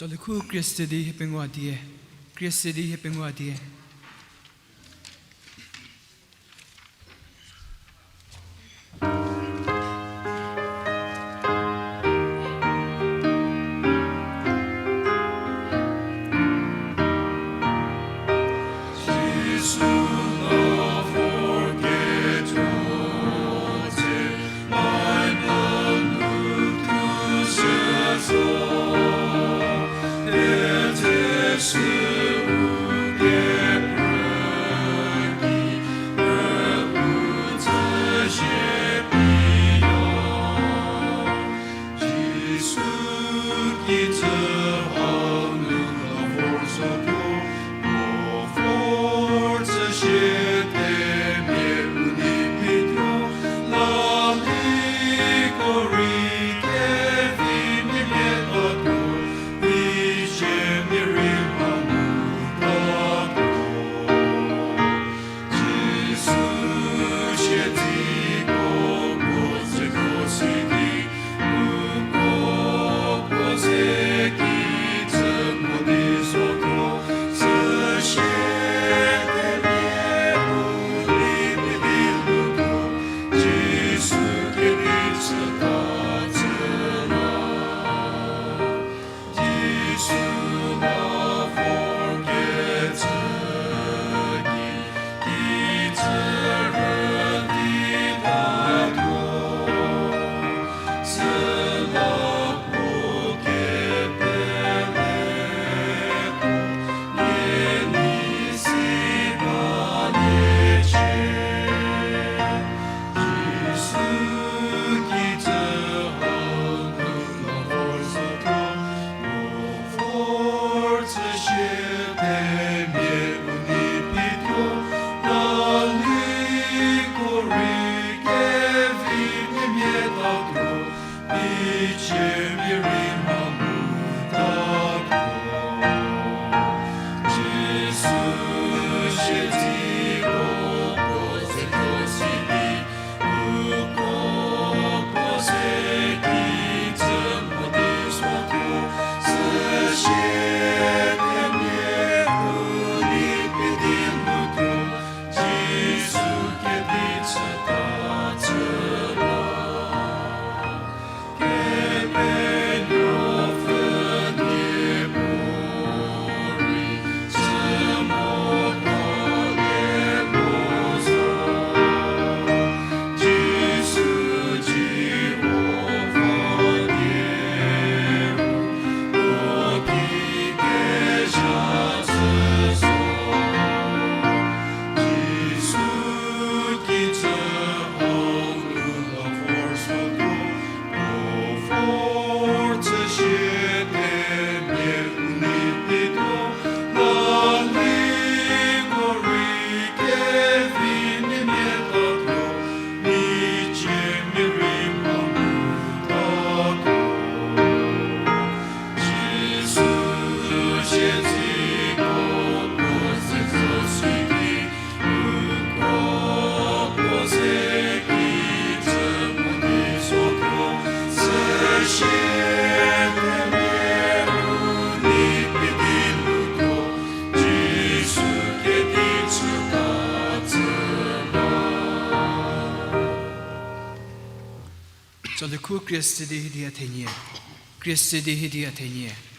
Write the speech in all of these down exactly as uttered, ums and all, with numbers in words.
Chalekhu Christian di hie pengou a die. Christian di hie pengou a die. Chalekhu Christian di hie di a thenie. Christian di hie di a thenie.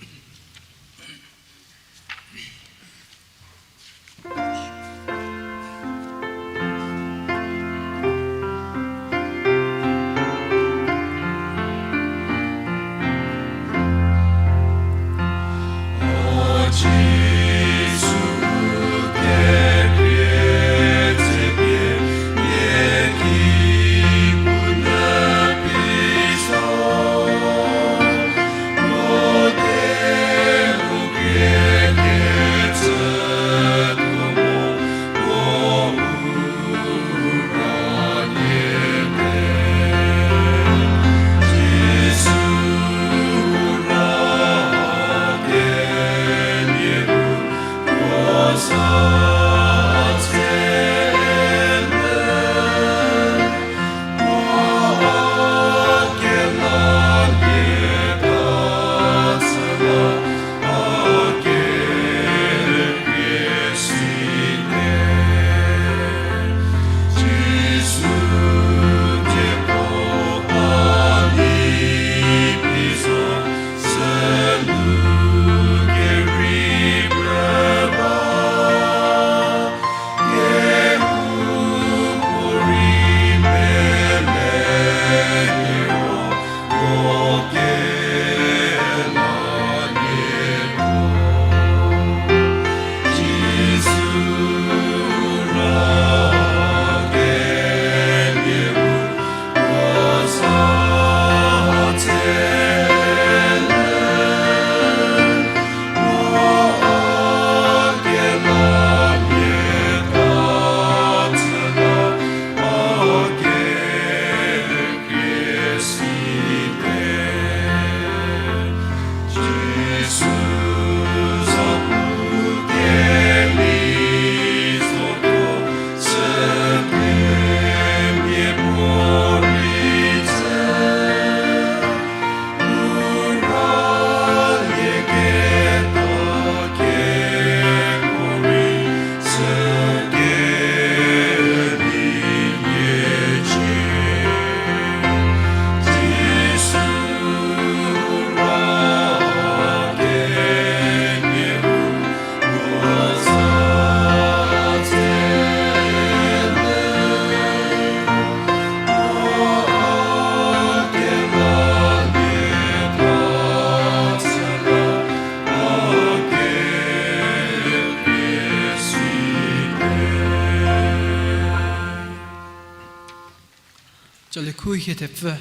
Khuhie thepfü,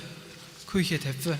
khuhie thepfü.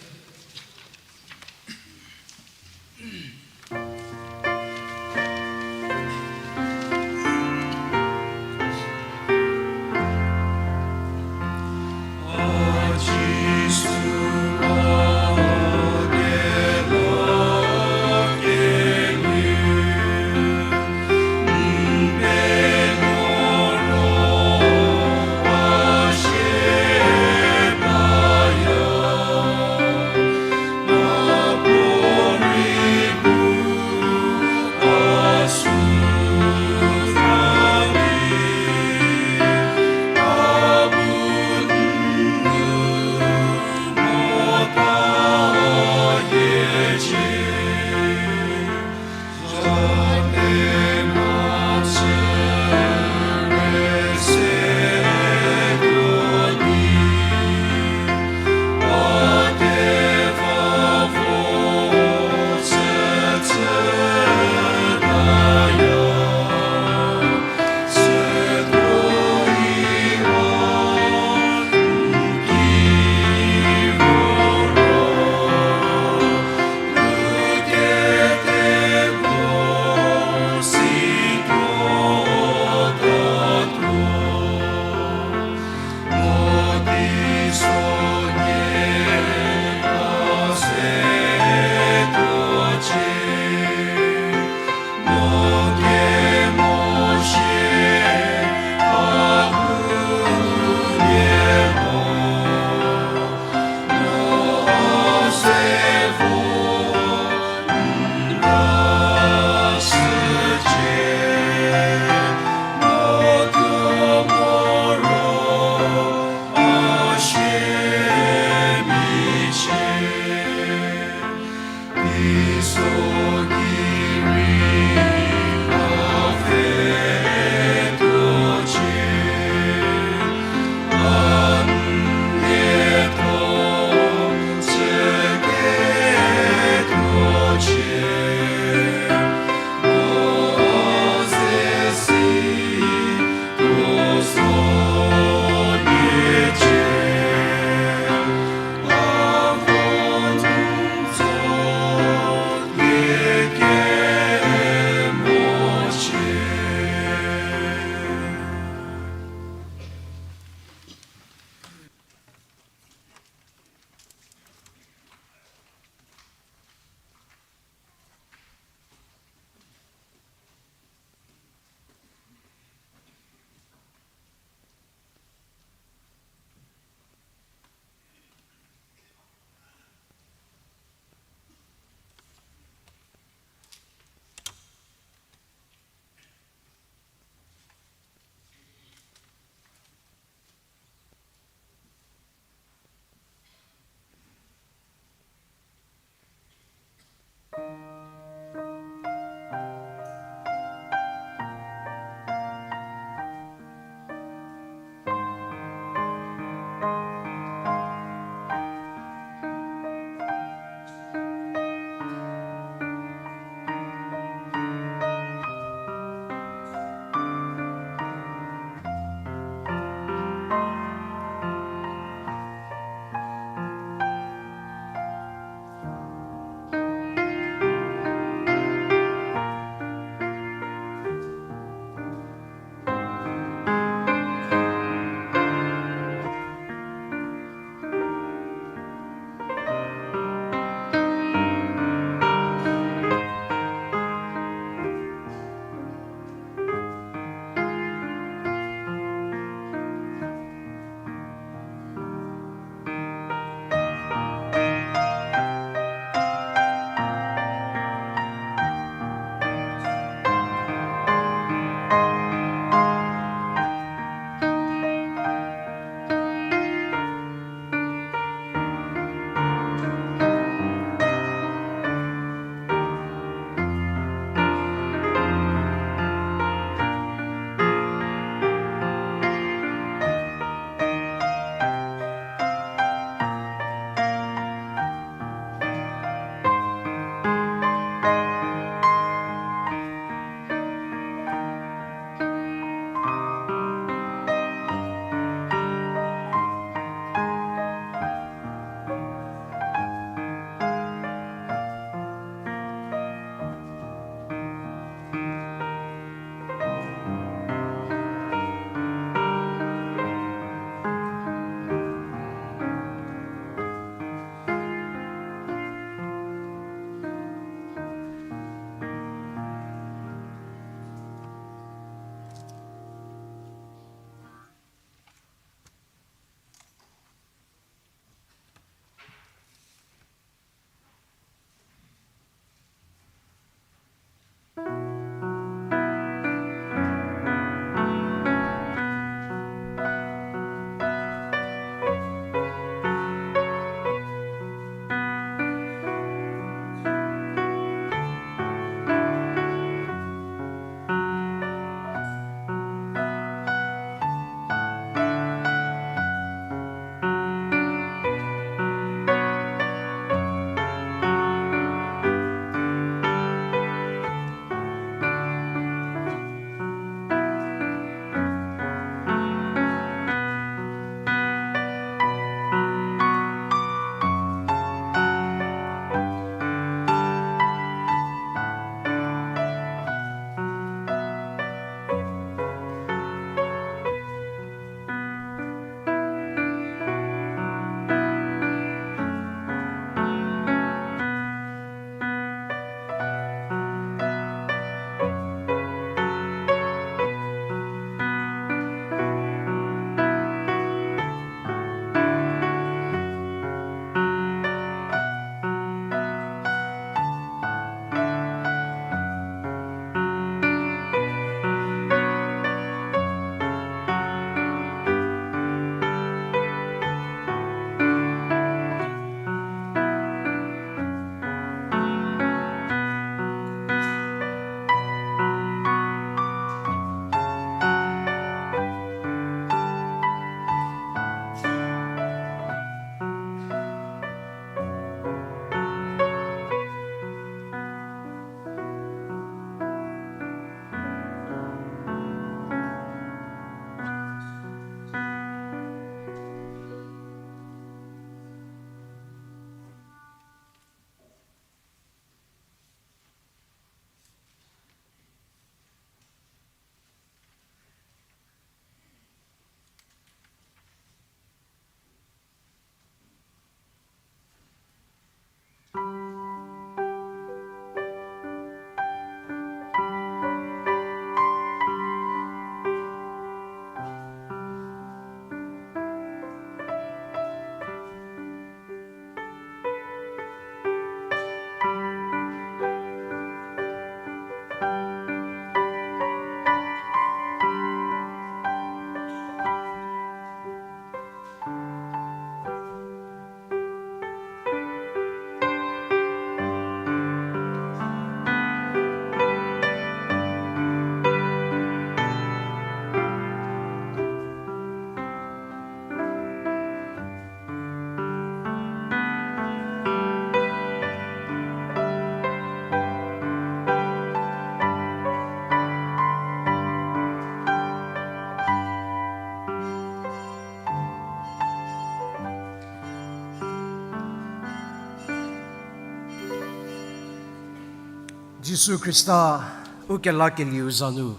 Jisu Khrista, u kelakelieu za nu,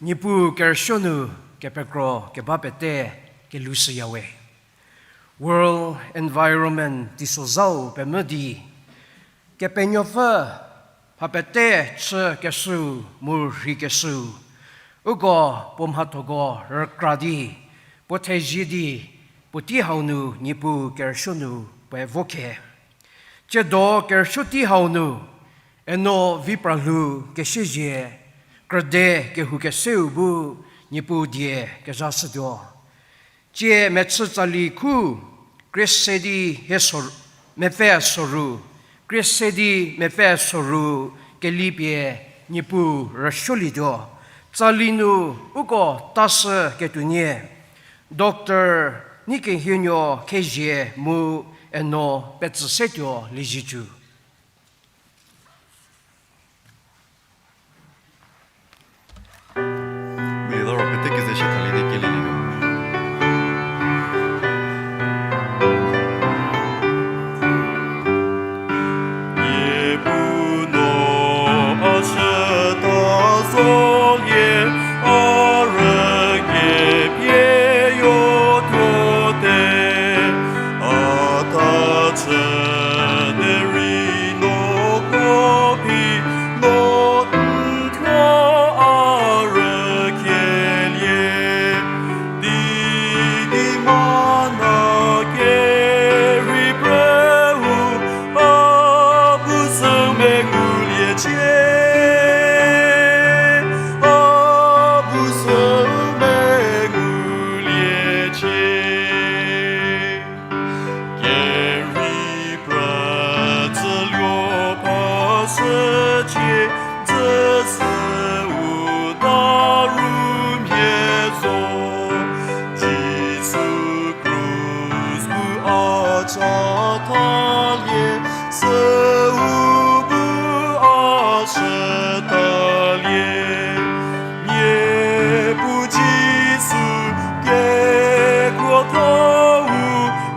Niepuu kerüsuo nu kepekro keba pete kelushüyawe. World Environment Teisozhau pemvü di, Kepenuopfü mha pete chükeshüu mu rheikeshüu, uko puo mhathoko rükra di, puo thezie di, puotei hau nu Niepuu kerüsuo nu puoe vo khe. Tsiedo kerüsuotei hau nu, eno vi pralhou keshüzie, krüde kehoukeseu bu Niepuu die kezhashütuo. Tsie mechü tsali khu, kriesedi hie so-, mepfü soru, kriesedi mepfü soru kelipie Niepuu rüsuolietuo. Tsali nu uko tashü ketuonie, Doctor Neikehienuo Khezie mu eno petsü setuo lieziecü. Mia ro pete keze shie thalie di kelielietuo. Niepuu no a chüta zolie, a rügei pie yotuote, a ta chü derei no kuo phi no n thuo a rükelie. Di di mana kerei preu, a bu sü menguliecie, a bu sü menguliecie. Kerei prütsüluo pashücie, dzü sü u ta ru mhie zo. Jisu krus bu a cha thalie, sü u bu a shü talie. Niepuu Jisu kekuotho-u,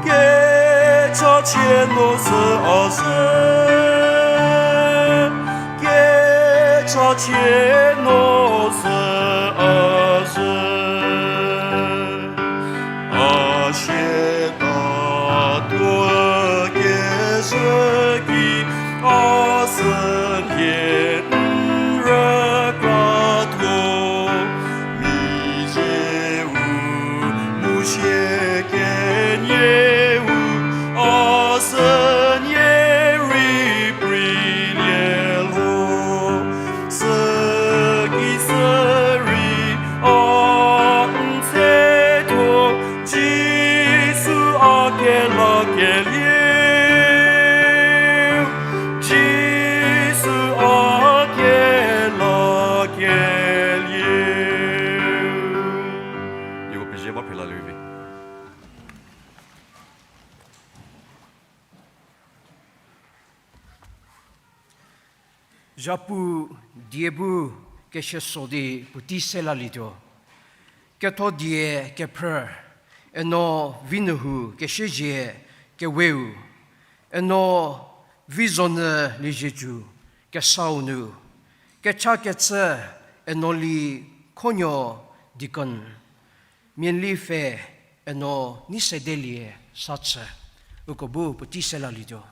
kechachie no sü a zhü, kechachie no sü a zhü. A siatatuo kezhü ki, a sünhie n rükratuo, mizie-u mu sie kenieu, a sünhie rei preilie lho. Süki sürei a n tsetuo, Jisu a kelakelieu, Jisu a kelakelieu. Nieko pezie ba phre lalievi. Zhapu die bu kesieso di puotei se lalietuo. Ketho die kephrü, eno vi nuhu keshüzie keweu, eno vi zonyü lieziecü kesau nu, kechakechü eno li khonuo deacon, Miali pfhe eno nei sedelie sa chü, uko bu puotei se lalietuo.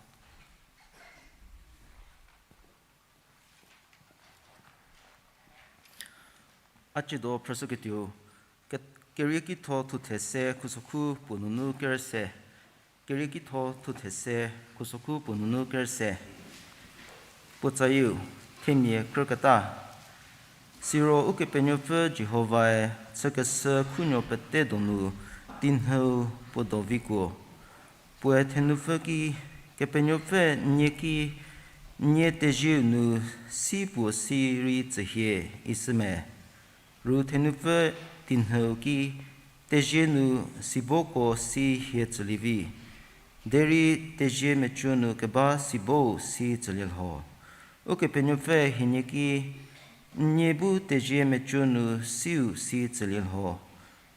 A tsiedo phrüshüketuo, ke-, Keriekitho thuthe se khusokhu puo nunu kerüse, Keriekitho thuthe se khusokhu puo nunu kerüse. Puo tsayieu, themia krüketa. Siro Ukepenuopfü Jihovae chükeshü khunuo pete donu teinhüu puo do vikuo. Puoe thenupfü ki, Kepenuopfü nie ki, nie tezieu nu si puo si rei tsühie, isü me. Ru thenupfü teinhüu ki, tezie nu siboko si hie tsülievi, derei tezie meco nu keba sibou si tsülie lho. Ukepenuopfü hienie ki, nie bu tezie meco nu siu si tsülie lho,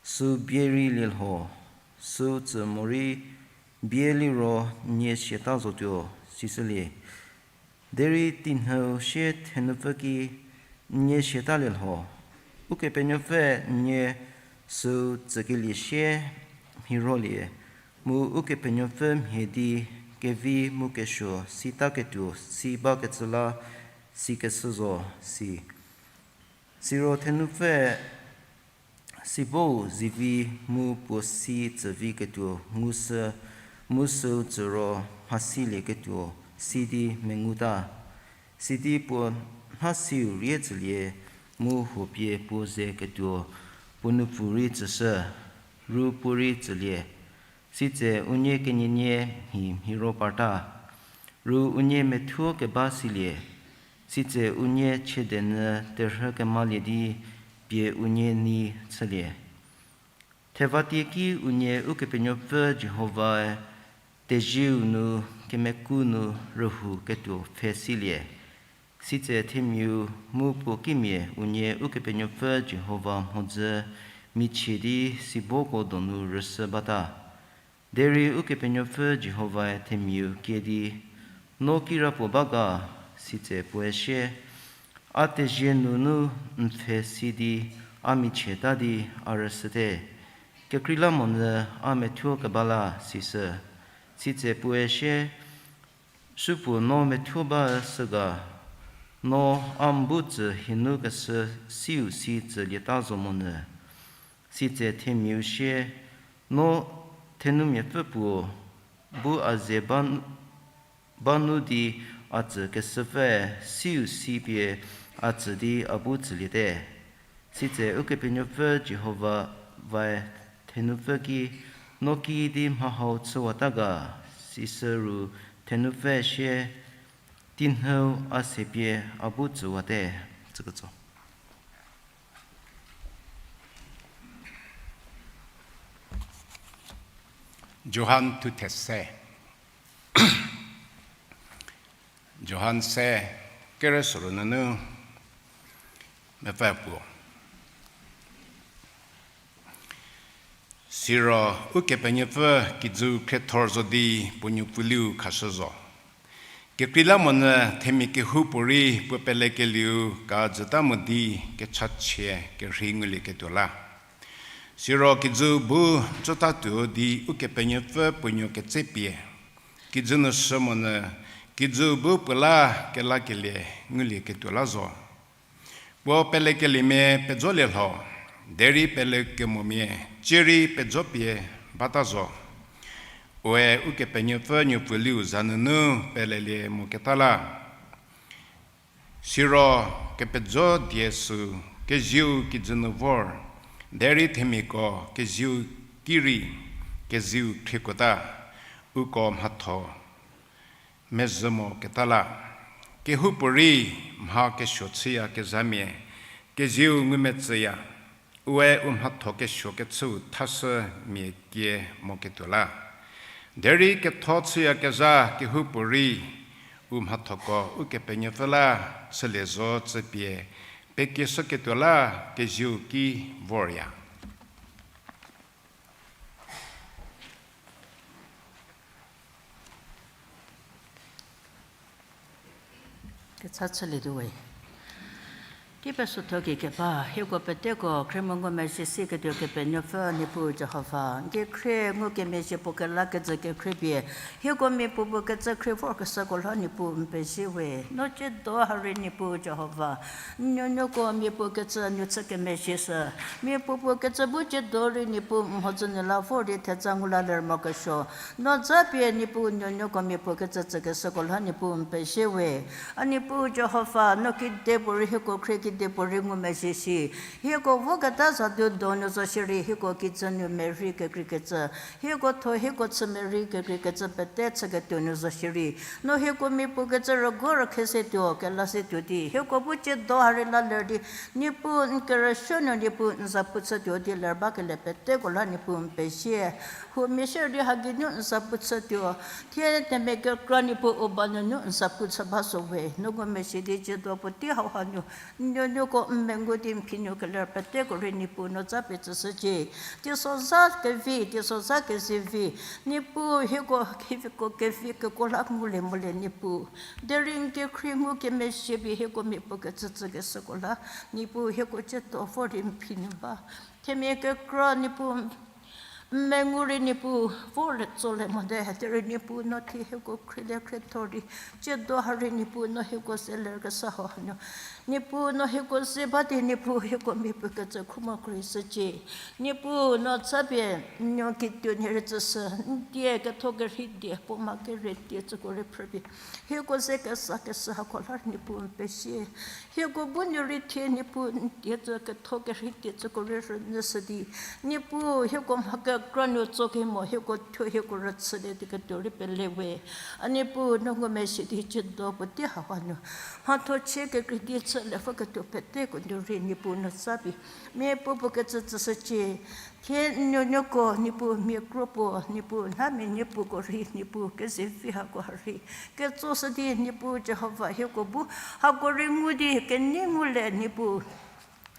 süu bie rei lie lho, süu tsü morei bie liro nie siata zotuo, sisülie. Derei tinhüu sie thenupfü ki, N nie siatalie lho. Ukepenuopfü n nie süu tsükelie sie mhi rholie, mu Ukepenuopfü mhie di kevi mu kesuo sitaketuo si bakecü la sikeshü zo, si. Siro thenupfüe sibou zivi mu puo si tsüviketuo ngushü, mu süu tsü ro mhasilieketuo si di menguta. Sidi puo nhasiu rie tsülie, mu huopie puo ze ketuo puo nupfu rei tsüshü, ru puo rei tsülie. Sitse unie kenienie mhi mhiro parta, ru unie methuo keba silie. Sitse unie chiedenyü terhü kemalie di pie unie nei chülie. Thevatie ki unie Ukepenuopfü Jihovae tezieu nu kemeku nu rühou ketuo pfhe silie. Sitse themiau mu puo kimia unie Ukepenuopfü Jihova mhodzü michie di siboko donu rüshü bata. Derei Ukepenuopfü Jihovae themiau kie di, No kirapuo ba ga? Sitse puoe sie, A tezie nunu n pfhe si di a michieta di a rüshüte. Kekreilamonyü a methuo keba la, sishü. Sitse puoe sie, Supuo no methuo ba üshü ga? No a n bu tsü hinu keshü siu si tsülieta zo monyü. Sitse themiau sie, No thenumiapfü puo, bu a ze ba nu di a tsükeshüpfüe siu si pie a tsü di a bu tsüliete. Sitse Ukepenuopfü Jihova vae thenupfü ki, No kiüdi mha hau chüwata ga? Sishü ru thenupfüe sie, Tinhüu a se pie a bu tsüwate. Tsüketso. Johan thuthese. Johan se, kerüsoro nunu mepfü puo. Siro Ukepenuopfü kijüu khriethor zo di puo nuopfüliu khashü zo. Kekreilamonyü themia kehoupuorei puo pelekelieu ka jüta mo di kechachie kerhei ngulieketuo la. Siro kijüu bu cütatuo di Ukepenuopfü puo nuo ketsepie kijü nu shü monyü kijüu bu puo la kelakelie ngulieketuo la zo. Puo pelekeliemia pejolie lho, derei pelekemomia cierei pejopie bata zo. Ue Ukepenuopfü nuopfüliu za nunu pelelie moketa la. Siro kepejo die süu kezieu kijü nu vor, derei themiako kezieu ki rei kezieu khriekuota, uko mhatho mezhü moketa la. Kehoupuorei mha kesuo chüyakezhamia kezieu ngumetsüya, ue u mhatho kesuo kechüu thashü mia kie moketuo la. Derei ketho chüyakezha kehoupuorei u mhathoko Ukepenuopfü la chülie zo tsüpie pekieshüketuo la kezieu ki vorya. Kecha chülietuo we. Tei pesotho ki keba, hieko peteko khriemu ngumezhie siketuo Kepenuopfü Niepuu Jihova, n ki khrie ngukemezhie puo kelakecü kekhrie pie, hieko miapuopuo kecü khrie vorkeshüko lho Niepuu n pezie we. No tsiedo ha rei Niepuu Jihova, n nuonuoko miapuo kecü nu chükemezhie sü, miapuopuo kecü bu tsiedo rei Niepuu n mhodzü nu la vor di theja ngu la ler mokesuo. No za pie Niepuu nuonuoko miapuo kecü tsükeshüko lho Niepuu n pezie we. A Niepuu Jihova, no kedipuorei hieko khrie kedipuorei ngumezhie shi, hieko voketa zadu donu zo shierei hieko kijü nu merei kekreikecü, hieko tho hieko chü merei kekreikecü pete chüketuo nu zo shierei, no hieko miapuo kecü rüguo rükhe se tuo, kela se tuo di hieko bu tsiedo ha rei la ler di, Niepuu n kerüsuo nu Niepuu n zapu chütuo di ler bakelie peteko la Niepuu n pezie. Huomia shierei ha geinu n zapu chütuo, thie themia kekra Niepuu u ba nunu n zapu chü ba zo we. No ngumezhie di tsiedo puotei hauha nu nuonuoko n mengu di n phi nu keler peteko rei Niepuu no zapie tsüshücie. Teisozha kevi, teisozha kezivi, Niepuu hieko keviko kevi kekuo la ngulie molie Niepuu. Derei n kekhrie ngukemezhie pie hieko miapuo kecü tsükeshüko la, Niepuu hieko ciedo vor di n phi nu ba. Themia kekra Niepuu, n mengu rei Niepuu, vor le tsolie mote, derei Niepuu no thie hieko khrielie khrietho rei, ciedo ha rei Niepuu no hieko zeler kesa hau hanu. Niepuu no hieko ze ba di Niepuu hieko miapuo kecü khro mo kri shücie. Niepuu no zapie n nuo kituo nhie rei tsüshü, n die ketho kerhei die, puo ma kere die tsüko rei phrüpie hieko ze kesa keshü hako la Niepuu n pezie. Hieko bu nu rei thie Niepuu n die tsü ketho kerhei die tsüko rei rünyüshü di, Niepuu hieko mha kekra nu tso kemo hieko thuo hieko rüchülie di ketuo rei pele we. A Niepuu no ngumezhie di ciedo puotei hau hanu, mhatho chie kekrei di chülie vo ketuo peteko nu rei Niepuu no zapie miapuo puo kecü tsüshücie. Thie n nuonuoko Niepuu mia kro puo, Niepuu nha mia niepuko rei, Niepuu kezevi hako ha rei ketsoshü di Niepuu Jihova hieko bu hako rei ngu di kenei ngulie Niepuu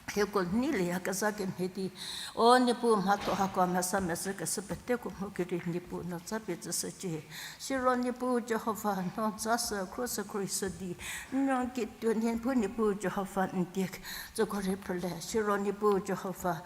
hieko neilieyakezha kemhie di, o Niepuu mhatho hako mesa mezhü keshü peteko mho kerei Niepuu no zapie tsüshücie. Siro Niepuu Jihova no za sü khro sü khro shü di, n nuo kituo nhie bu Niepuu Jihova n die tsüko rei phrülie. Siro Niepuu Jihova,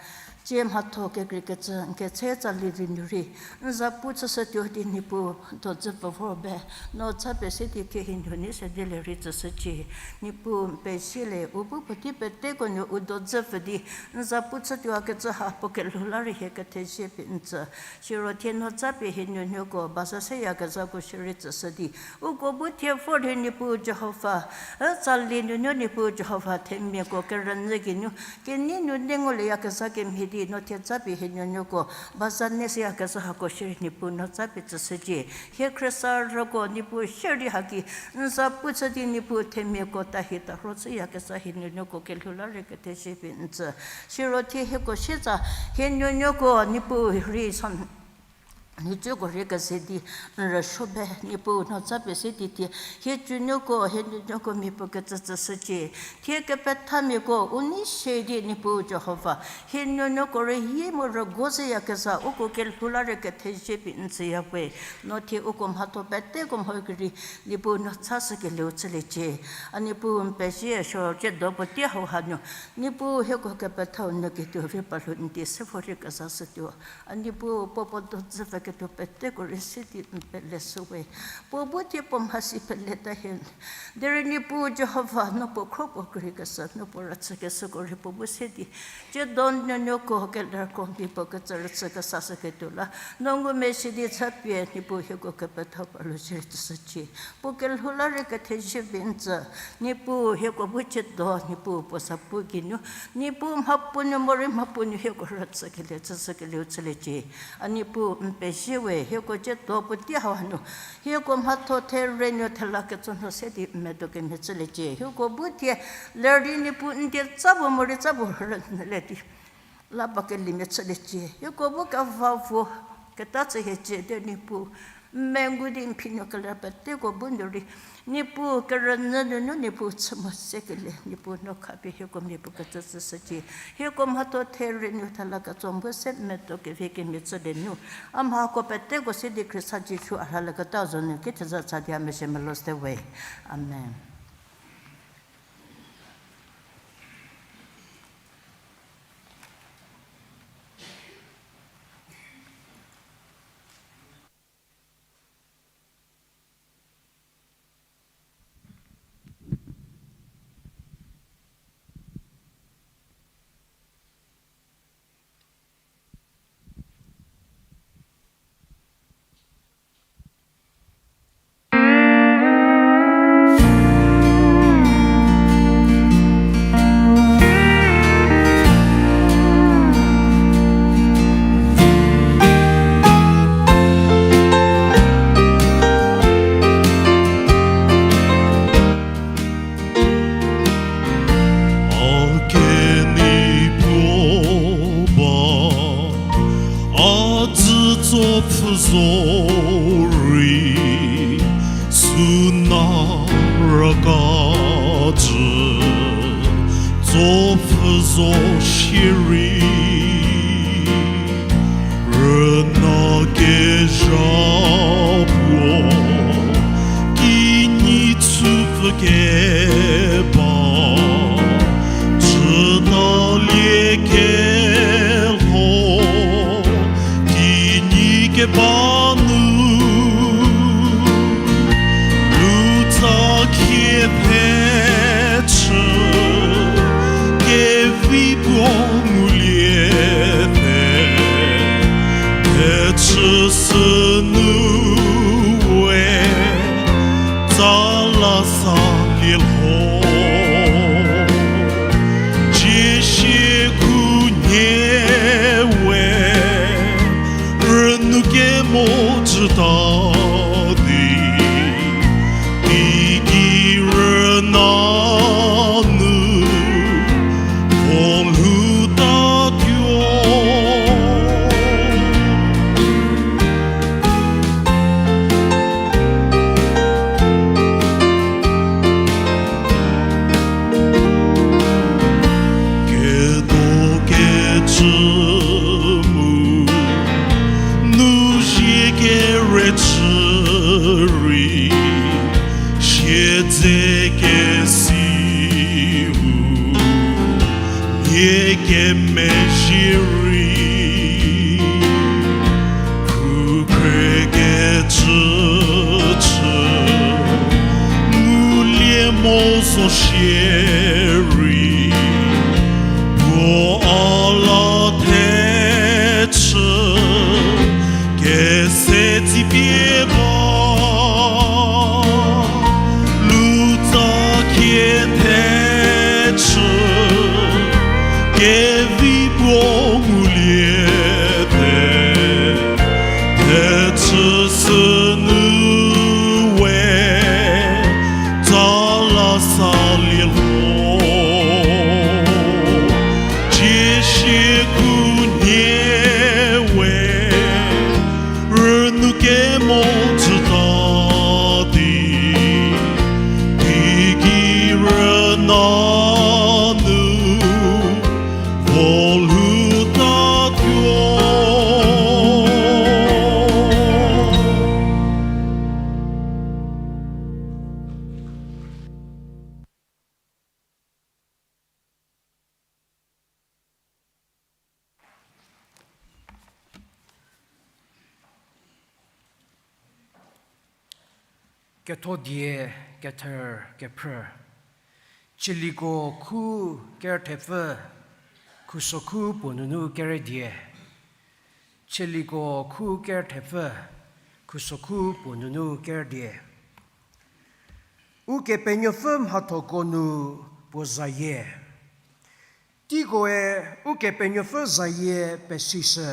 tsie mhatho kekreikecü n ketse tsalie di nu rei n za pu chüshütuo di Niepuu dodzü pfü vor be, no zapie se di thie hie nuo nei se di le rei tsüshücie. Niepuu n pezie le, u bu puotei peteko nu u dodzü pfü di n za pu chütuo kecü ha puo kelhou la rei hie kethezie pie n tsü. Siro thie no zapie hie nuonuoko baza seyakezhako shierei tsüshü di, uko bu thie vor di Niepuu Jihova, e tsalie nunu Niepuu Jihova themiako kerünyü geinu kenei nu nei ngulieyakezha kemhie di no thie zapie hie nuonuoko baza nei seyakezha hako shierei Niepuu no zapie tsüshücie. Hie khriesarüko Niepuu shierei haki n za pu chü di Niepuu themiako tahi tarho chüyakezha hie nuonuoko kelhou la rei kethezie pie n tsü. Siro thie hieko sietsa hie nuonuoko Niepuu rei sa nhicuko rei keze di n rüsuo be Niepuu no zapie se di thie hie cünuoko hie nuonuoko miapuo kecü tsüshücie. Thie kepethamiako u nei sie di Niepuu Jihova, hie nuonuoko rei yie mu rügo zeyakezha uko kelhou la rei kethezie pie n tsüya we. No thie uko mhatho peteko mho kerei Niepuu no chashükelieu chüliecie. A Niepuu n pezie, siro ciedo puotei hau hanu Niepuu hieko kepethau nu kituo rei parhu n die se vor rei kezashütuo. A Niepuu puo puo dodzü pfü ketuo peteko rei se di n peleshü we. Puo bu thie puo mhasi peleta hie. Derei Niepuu Jihova no puo khro puo kreikeshü, no puo rüchükeshüko rei puo bu se di ciedo nuonuoko kelerko miapuo kecü rüchü kesashüketuo la no ngumezhie di chapie Niepuu hieko kepethau parlu shierei tsüshücie. Puo kelhou la rei kethezie pie n tsü. Niepuu hieko bu ciedo Niepuu puo zapu geinu Niepuu mhapuo nu morei mhapuo nu hieko rüchükelie chüshükelieu chüliecie. A Niepuu n pezie we, hieko ciedo puotei hau hanu hieko mhatho therie nu thela ketso no se di n medo kemhie chüliecie. Hieko bu thie ler di Niepuu n die tsa puo morei tsa puo rünyülie di la ba kelimia chüliecie. Hieko bu keva vo keta chü hiecie di Niepuu n mengu di n phi nu keler peteko bu nu rei Niepuu kerünyü nunu Niepuu chü mo sekelie Niepuu no khapie hieko miapuo kecü tsüshücie. Hieko mhatho therie nu thela ketso bu se n medo kevi kemhie chülie nu, a mhako peteko se di Khrista Jisu a rhaleketa zo nu ki theza cha di a mezhie melo se we. Amen. A kenei puo ba, a dzütso pfhü zo rei, süna raka jü, Zopfü zo shierei, rüna kezha puo, kinyi chüpfü keba, chütalie kelho, kinyi keba nu, lutsa khie phe chü, kevi puo ngulie phe, phe chü sünu we, tsa la salie lho. Cie sie khunhie we, rünu kemo jüta di, teigei rüna nu vo lhouta tuo. Kedo kecü mu, nu zie kere chü rei, siedze kesiu, nie kemezhie rei, khukhre kecü chü, ngulie mo zo shierei, puo a la the chü, kese tsipie ba, lutsa khie the chü, kevi puo ngulie phe, the chü sünu we, tsa la salie lho. Cie sie khunhie we, rünu kemo jüta di, teigei rüna nu vo lhouta tuo. Ketho die kether kephrü. Tsaliko khu kerthepfü, khusokhu puo nunu kere die. Tsaliko khu kerthepfü, khusokhu puo nunu kere die. Ukepenuopfü mhathoko nu puo zayie. Teikoe Ukepenuopfü zayie pesishü,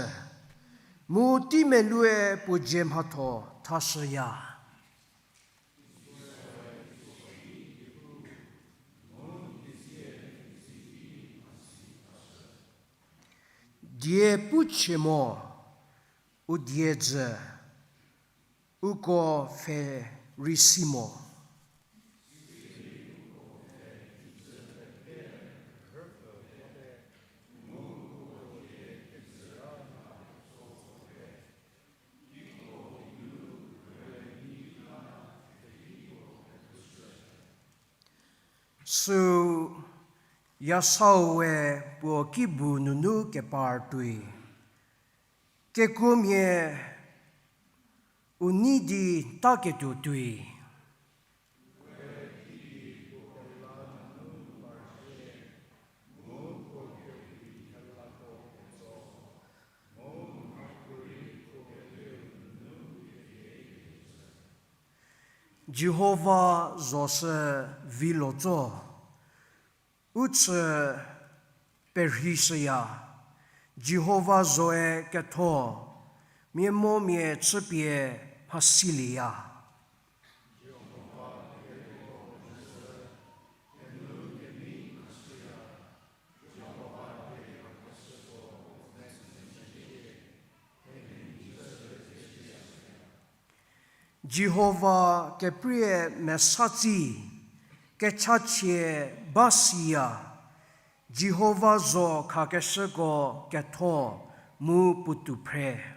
mu teimeloue puo dzie mhatho thashüya. Die pu chie mo, u die dzü, uko pfhe rei si mo. Süu yasau we puo kibu nunu kepar tuoi, kekuomia u nei di taketuo tuoi. Jihova zosü vilo tso, u chü perheishüya. Jihova zoe ketho, mia momia chüpie mhasilieya. Jihova keprie mesatsi, kechachie ba siya, Jihova zo khakeshüko ketho mu puotou phre.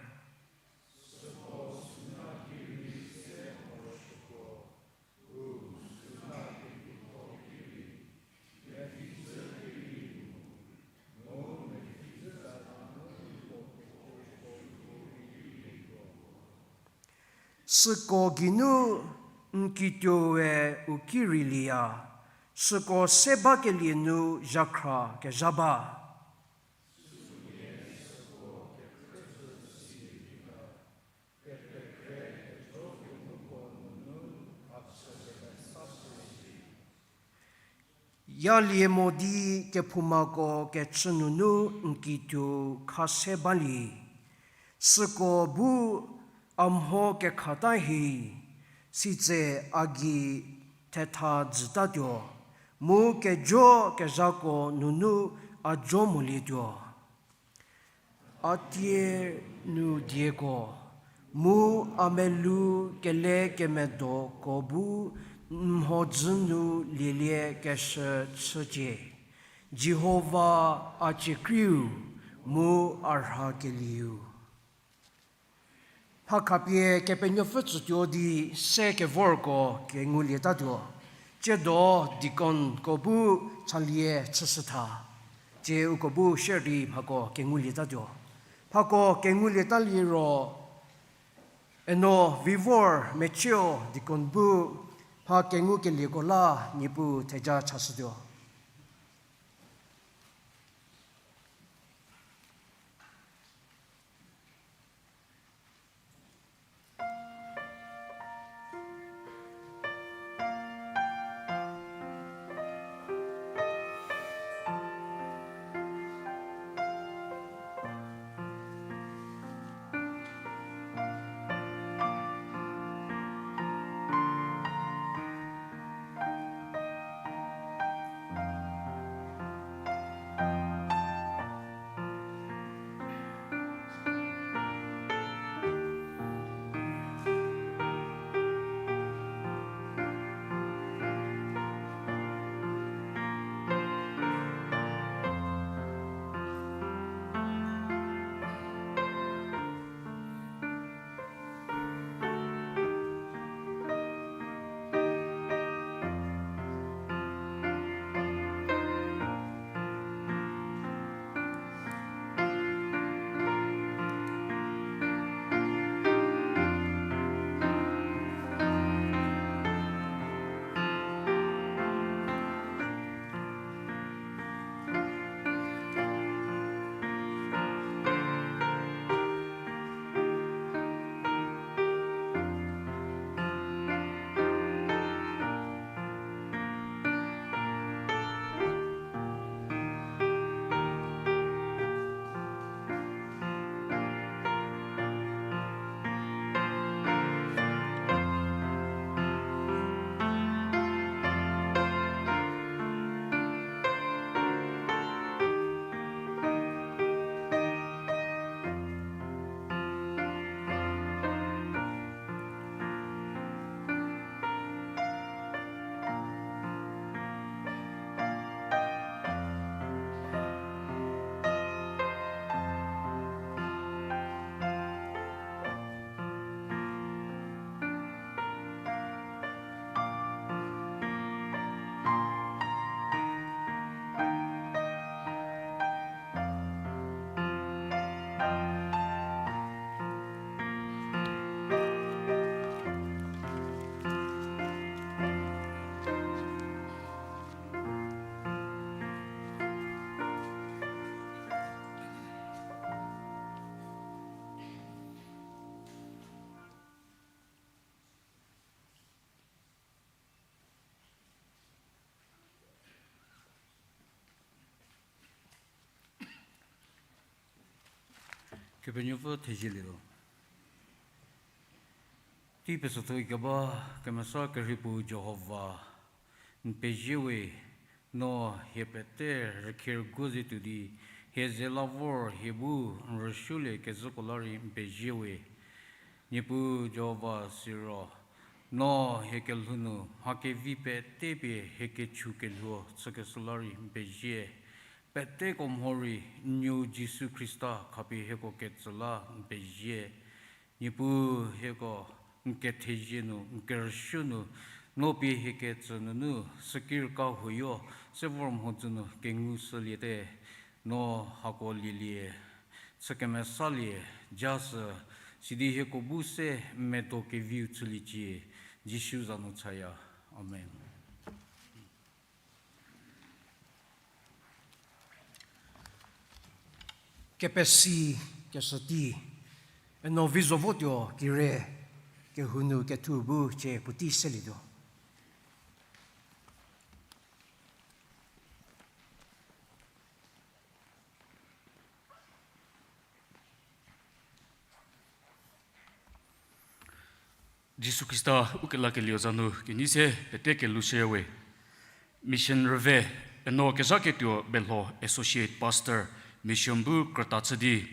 Süko geinu n kituoe u ki rei lieya, süko se bakelie nu zhakhra kezha ba. Yalie mo di kephoumako kechü nunu n kituo khase balie. Süko bu a mho kekhata hie, sitse a gei thetha jütatuo, mu kejo kezhako nunu a jo molietuo. A tie nu dieko, mu a melou kele kemedoko bu n mhodzü nu lielie keshü chücie. Jihova a ciekriu, mu a rhakelieu. Mha khapie Kepenuopfü tsütuo di se kevorko kengulietatuo. Tsiedo deaconko bu chalie chüshütha. Tsie uko bu share di mhako kengulietatuo. Mhako kengulietalie ro, eno vivor mecheo deacon bu mha kengukelieko la Niepuu theja chashütuo. Kepenuopfü thezielietuo. Tei pesotho keba kemesa kerhei puo Jihova, n pezie we, no hie pete rükhiergu ze tuo di, hie ze la vor hie bu n rüsuolie kezhüko la rei n pezie we. Niepuu Jihova siro, no hie kelhou nu mha kevi pete pie hie kechu kelhuo chükeshü la rei n pezie. Peteko mhorei, n nuo Jisu Khrista khapie hieko ketsü la n pezie. Niepuu hieko n kethezie nu, n kerüshü nu, no pie hie ketsü nunu, sükirka huoyo, se vor mhodzü nu kengu shüliete, no hako lielie, chü kemesalie, jashü, sidi hieko bu se medo keviu chüliecie, Jisu za nu chaya. Amen. Kepesi, keshütei, eno vi zo votuo kire, kehou nu kethu bu cie puotei selietuo. Jisu Khrista ukelakelieu za nu kenei se pete kelhou shüyawe. Mission rüve, eno kezhaketuo Belho Associate Pastor, mission bu krüta chü di,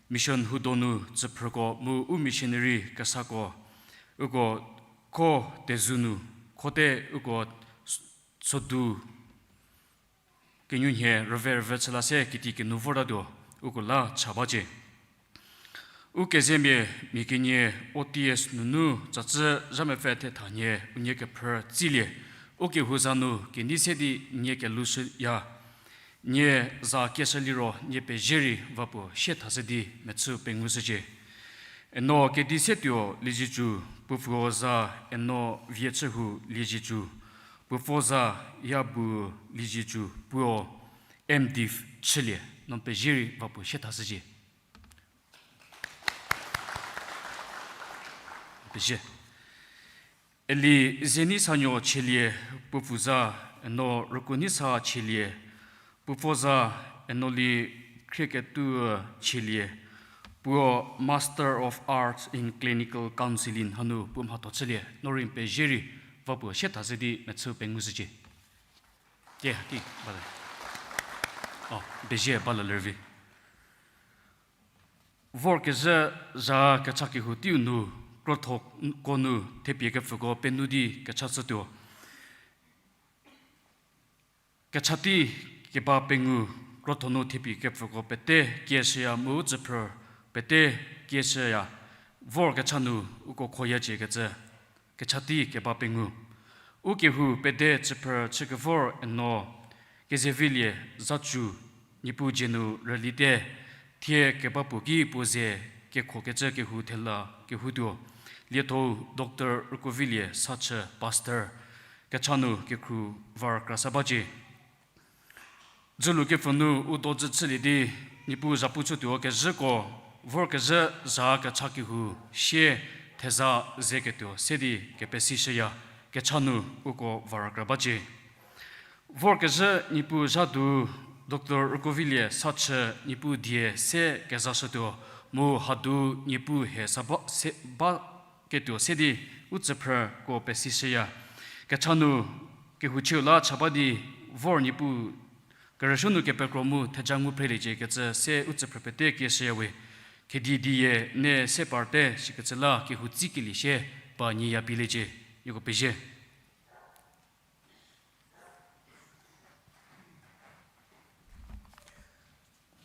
mission huo donu tsüphrüko mu u missionary kesako, uko kho tezou nu, khote uko s-, sodu kenyunhie rüve rüve chü la se kiti kenu vortatuo, uko la cha bacie. U kezemia mia kenie O T S nunu tsacü zha mepfü thetha nhie unie kephrü tsilie, ukehou za nu kenei se di nie kelhou shüya, nie za kieshü liro nie pezie rei va puo sie thashü di mechü pengushücie. Eno kedi setuo Liezietsu, puo pfuo za eno vie chühou Liezietsu, puo pfuo za ya bu Liezietsu, puo M.Div chülie, no pezie rei va puo sie thashücie. Pezie. Eli Zeneisanuo chielie, puo pfuo za eno Rükuoneisa chielie, puo pfuo za eno li Khrieketuo chielie, puo Master of Arts in Clinical Counselling hanu puo mhatho chülie, no rei pezie rei va puo sie thashü di mechü pengushücie. Ke, ki, bale. O, pezie bale lervi. Vorkezhü zha kecha kehou teiu nu, krotho ko nu thepie kepfüko penuo di kecha chütuo. Kecha tei keba pengou, krotho nu thepie kepfüko pete kieshüya mu u tsüphrü pete kieshüya, vorkecha nu uko khoyacie kecü. Kecha tei keba pengou. Ukehou pede tsüphrü chükevor eno, Kezevilie Zatsu, Niepuu dzie nu rülite, thie keba puo ki puo ze kekhokecü kehou thela kehoutuo, lietho-u Doctor Rükuovilie Sachü, Pastor, kecha nu kekhru var krasa bacie. Dzülu kepfü nu u dojü chülie di, Niepuu zhapu chütuo kezhüko, vorkezhü zha kecha kehou sie theza ze ketuo se di kepesishüya, kecha nu uko var kra bacie. Vorkezhü Niepuu zha du, Doctor Rükuovilie Sachü Niepuu die se kezashütuo, mu hadu Niepuu he sa ba, se ba ketuo se di u tsüphrüko pesishüya. Kecha nu kehouchieu la cha ba di vor Niepuu kerüsuo nu kepekro mu theja ngu phreliecie kecü se u tsüphrü pete kieshüyawe. Khedi dieyie ne se parte shikecü la kehou tsikelie sie pa nyiya pieliecie. Nieko pezie.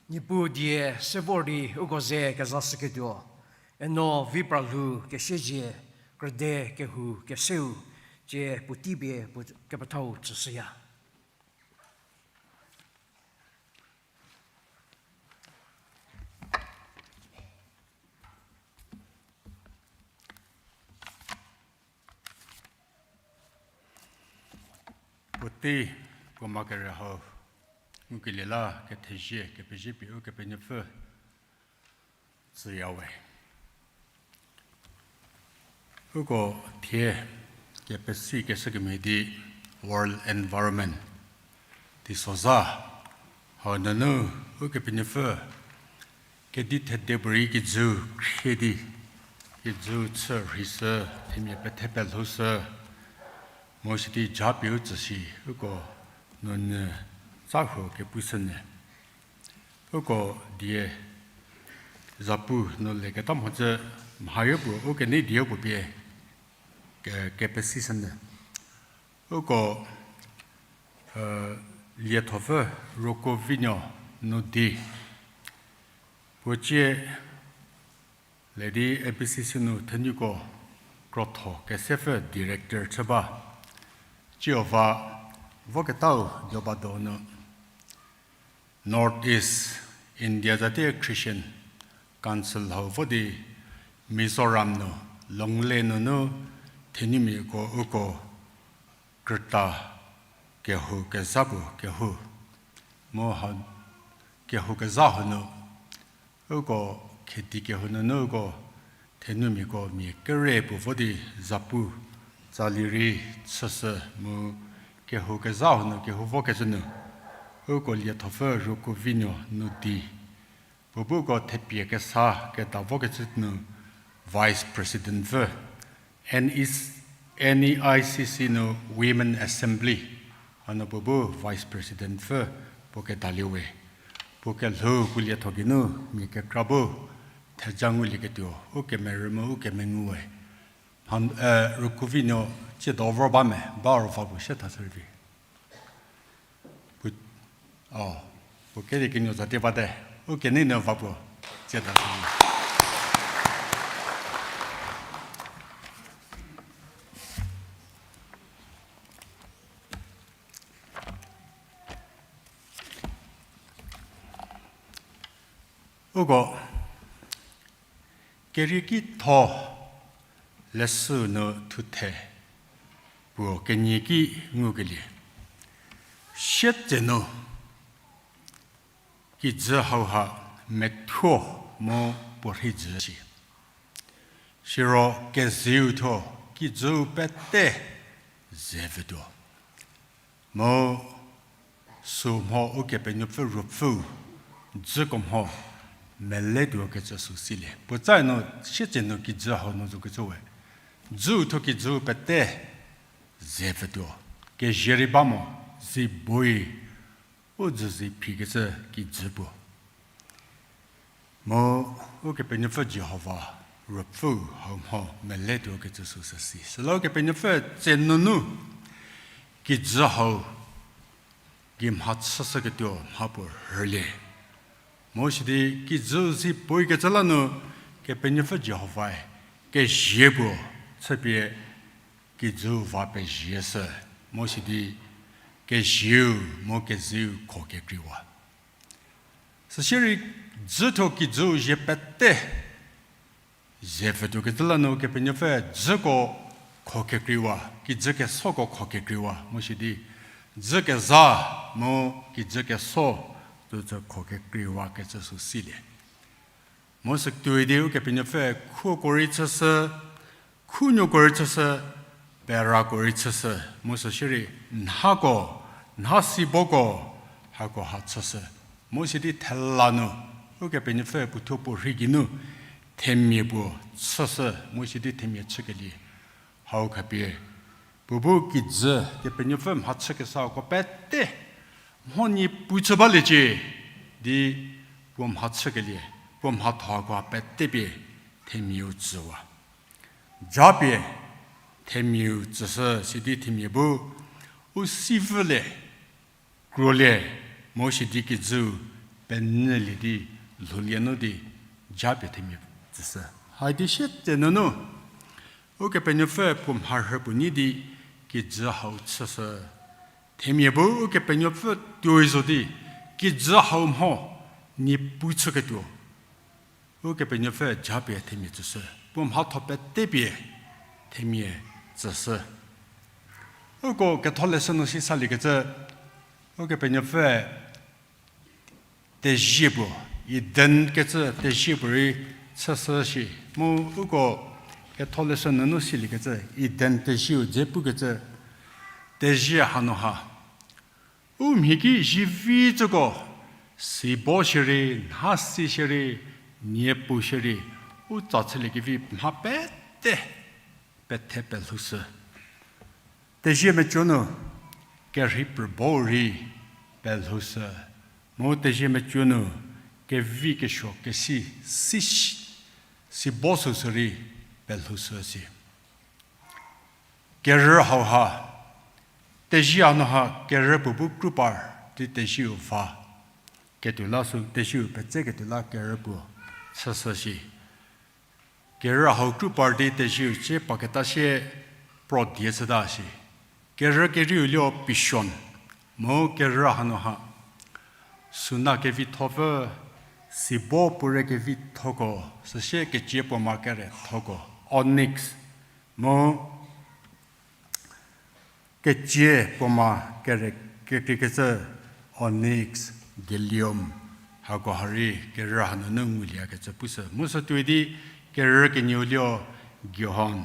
Niepuu die se vor di uko ze kezashüketuo, eno vi pralhou kesiezie, krüde kehou keseu, cie puotei pie puo kepethau tsüshüya. Puotei puo ma kere hau ngukelie la kethezie kepezie pie Ukepenuopfü tsüyawe. Uko thie kepesi keshü kemhie di World Environment teisozha hau nunu Ukepenuopfü kedi thede puorei kijü khrie di, kijü chü rheishü, themia pethe pelhoushü, mu sidi japie u tsüshi, uko nunu tsa huo kepushünyü. Uko die zhapu nu leketa mhodzü mhayo puo, ukenei dieu puo pie ke, kepesishünyü. Uko, eh, Liethopfü Rokuovinuo nu di. Puo cie ledi A B C C nu thenuko krotho kesepfü director chü ba. Tsiova voketau Joba donu North East India Zatie Christian Council hau vo di Mizoram nu Longlei nunu thenumiako uko krüta kehou kezha puo kehou. Mu ha kehou kezha hanu uko khedi kehou nunu uko thenumiako mia kere puo vo di zapu tsali rei chüshü mu kehou kezha hanu kehou vokecü nu uko Liethopfü Rokuovinuo nu di. Puo bu uko thepie kesa keta vokecü nu Vice President pfü, N E C C nu Women Assembly hanu puo bu Vice President pfü puo kedalie we. Puo kelhou puo lietho geinu mia kekra bu theja ngulieketuo u kemerü mu u kemengu we. Rokuovinuo tsiedo vor ba me, ba ro va puo sie thashü rei vi. Puo, o, puo kedi kenuo za tie bate, u kenei nu va puo tsiedo. Uko kerieki tho leshü nu thuthe puo kenie ki ngukelie. Sietsenu kijü hauha methuo mu puorhi jü shi. Siro keziu thuo kijüu pete ze vütuo. Mu sü mho Ukepenuopfü Ruopfüu dzüko mho meletuo kecü sü silie. Puotsa nu sietsenu kijü hau nu zokecü we. Dzüu thuo kijüu pete ze vütuo. Kezie rei ba mo, zi boi u dzü zi phikecü kijü puo. Mu Ukepenuopfü Jihova Ruopfüu hau mho meletuo kecü sü süsi. Süla Ukepenuopfü tse nunu kijü hau gei mha chüshüketuo mha puo rülie. Mu sidi kijü zi poikecü la nu Kepenuopfü Jihovae kezie puo chüpie kijüu va pezie shü, mu sidi kezieu mu kezieu kho kekreiwa. Süsierei dzütho kijüu zie pete ze pfütuokecü la nu Kepenuopfü dzüko kho kekreiwa, kijü kesoko kho kekreiwa, mu sidi dzü kezha mu kijü keso tuocü kho kekreiwa kecü sü silie. Mu sütuoi di Ukepenuopfü khuoko rei chüshü, khunuoko rei chüshü, perako rei chüshü, mu süsierei nhako, nha siboko, hako ha chüshü. Mu sidi thela nu Ukepenuopfü puothuo puorhi geinu themia puo chüshü, mu sidi themia chükelie hau khapie puo bu kijü Kepenuopfü mhachü kesako pete mho nie pu chü baliecie di puo mhachükelie, puo mhathoko pete pie themiau tsüwa. Japie themiau tsüshü sidi themia bu u sivülie, kruolie, mu sidi kijüu penyülie di lhoulie nu di japie themia tsüshü. Haidi sietse nunu Ukepenuopfü puo mharhü puo nyi di kijü hau chüshü. Themia bu Ukepenuopfü tuoi zo di kijü hau mho nie pu chüketuo Ukepenuopfü japie themia tsüshü, puo mhatho pete pie themia tsüshü. Uko ketholeshü nu si saliekecü, Ukepenuopfü tezie puo, Eden kecü tezie puorei chüshü shi, mu uko ketholeshü nunu siliekecü Eden tezieu dze pukecü tezie hanu ha u mhi ki zivicüko, sibo shierei, nha si shierei, niepu shierei, u tsa chüliekevi mha pete pethe pelhoushü. Tezie meco nu kerhei prübo rei pelhoushü, mu tezie meco nu kevi kesuo kesi si, sibo süsü rei pelhoushü si. Kerü hauha, tezie hanu ha kerü puo bu kru par di teziu va ketuo la sü, teziu petse ketuo la kerü puo chüshü shi. Kerü hau kru par di teziu cie paketa sie pro die chüta shi. Kerü kerieu lio pishon, mu kerü hanu ha suna kevithopfü, sibo puo re kevithoko, süsie kecie puo ma kerethoko, onyx, mu kecie puo ma kere kekreikecü, onyx, bdellium, hako ha rei kerü hanunu nguliekecü pushü. Mu sütuoi di kerü kenieu lio gihon,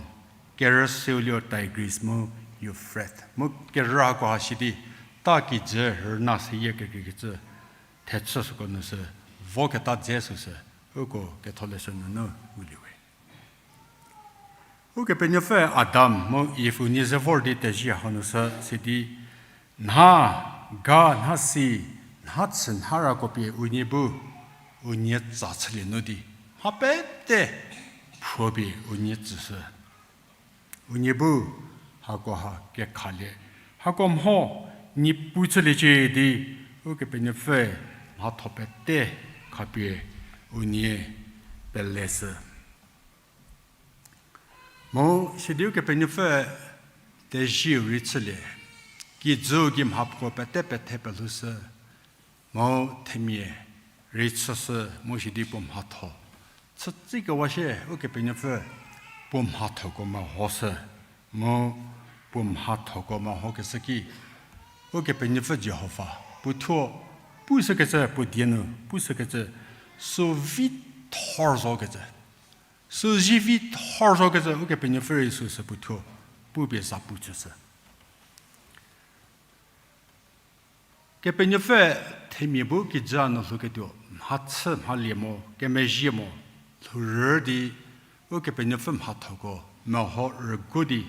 kerü seu lio Tigris mu Euphrates. Mu kerü hako ha shi di ta kijü rüna seyie kekreikecü thechü süko nu sü voketa dze süsü, uko ketholeshü nunu ngulie we. Ukepenuopfü Adam mu Iv unie ze vor di tezie hanu sü sidi, nha ga, nha si, nha chü, nha rako pie unie bu unie tsa chülie nu di, mha pete phuo pie unie tsüshü. Unie bu hako ha kekhalie, hako mho niepu chüliecie di, Ukepenuopfü mhatho pete khapie unie peleshü. Mu sidi Ukepenuopfü tezieu rei chülie, kijüu gei mhapuo pete pethe pelhoushü, mu themia rei chüshü, mu sidi puo mhatho chütsikewa sie Ukepenuopfü puo mhathoko mehoshü, mu puo mhathoko mehokeshü ki Ukepenuopfü Jihova puothuo pushükecü, puo die nu pushükecü, sü vithor zokecü, sü zi vithor zokecü Ukepenuopfü rei süsü puothuo pupie zapu chüshü. Kepenuopfü themia bu kijü nu lhouketuo mhachü mhalie mo, kemezhie mo, lhourü di Ukepenuopfü mhathoko meho rügu di,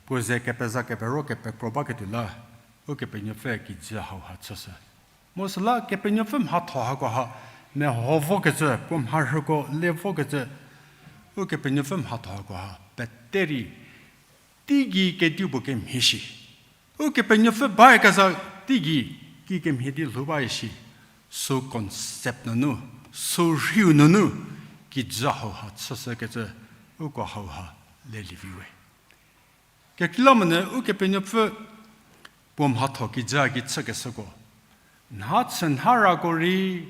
puo ze kepeza kepero kepekro baketuo la, Ukepenuopfü kijü hauha chüshü. Mu süla Kepenuopfü mhatho hako ha meho vokecü, puo mharhüko le vokecü, Ukepenuopfü mhatho hako ha pete rei teigei kedipuo kemhie shi. Ukepenuopfü bakezha teigei kikemhie di lhou ba shi. Sü concept nunu, sü rhiu nunu, kijü hauha chüshükecü, uko hauha lelievi we. Kekreilamonyü Ukepenuopfü puo mhatho kijü gei chükeshüko, nha chü nha rako rei,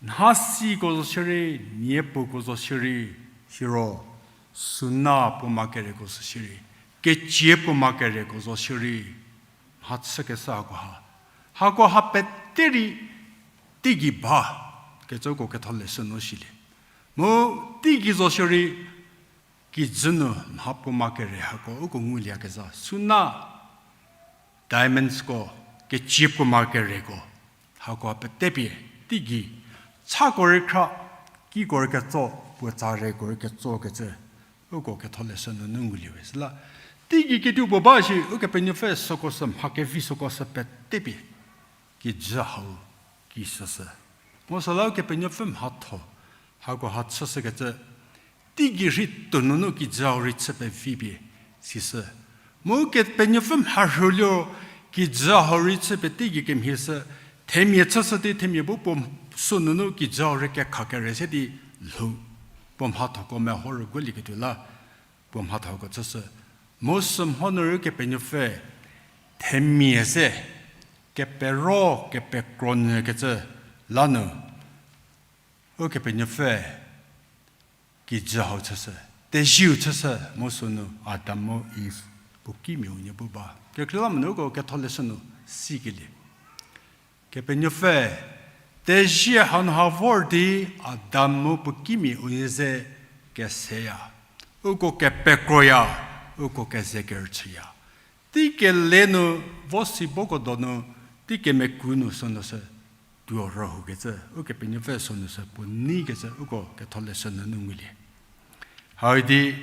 nha siko zo shierei, niepuko zo shierei, siro, suna puo ma kereko zo shierei, kecie puo ma kereko zo shierei, mhachükeshü hako ha, hako ha pete rei teigei ba kecüko ketholeshü nu silie. Mu teigei zo shierei, kijü nu mha puo ma kere hako uko nguliakezha, suna, diamondsko, kecie puo ma kereko, hako petepie teigei, chako rei khra, kiko rei ketso, puo tsa rei ko rei ketsokecü, uko ketholeshü nunu ngulie we. Süla teigei kedipuo ba shi Ukepenuopfü süko sü mha kevi süko sü petepie kijü hau ki süsü. Mu süla Ukepenuopfü mhatho hako ha chüshükecü, teigei rhei tuo nunu kijü hau rei chü pevipie sishü. Mu Kepenuopfü mharhülie kijü hau rei chü pie teigei kemhie sü, themia chüshü di themia bu puo sü nunu kijü hau rei kekha kere se di lhou, puo mhathoko meho rügulieketuo la puo mhathoko chüshü. Mu sümhonu rei Kepenuopfü themia ze kepero kepekro nyükecü lanu Ukepenuopfü kijü hau chüshü, tezieu chüshü, mu sünu Adam mu Iv puo kimia unie bu ba. Kekreilamonyü uko ketholeshü nu sikelie. Kepenuopfü tezie hanu ha vor di Adam mu puo kimia unie ze keseya, uko kepekroya, uko keze kerüchüya. Tei kele nu, vo si boko donu, tei kemeku nu sünu sü tuo rühoukecü Ukepenuopfü sünu sü puo neikecü uko ketholeshü nunu ngulie. Haidi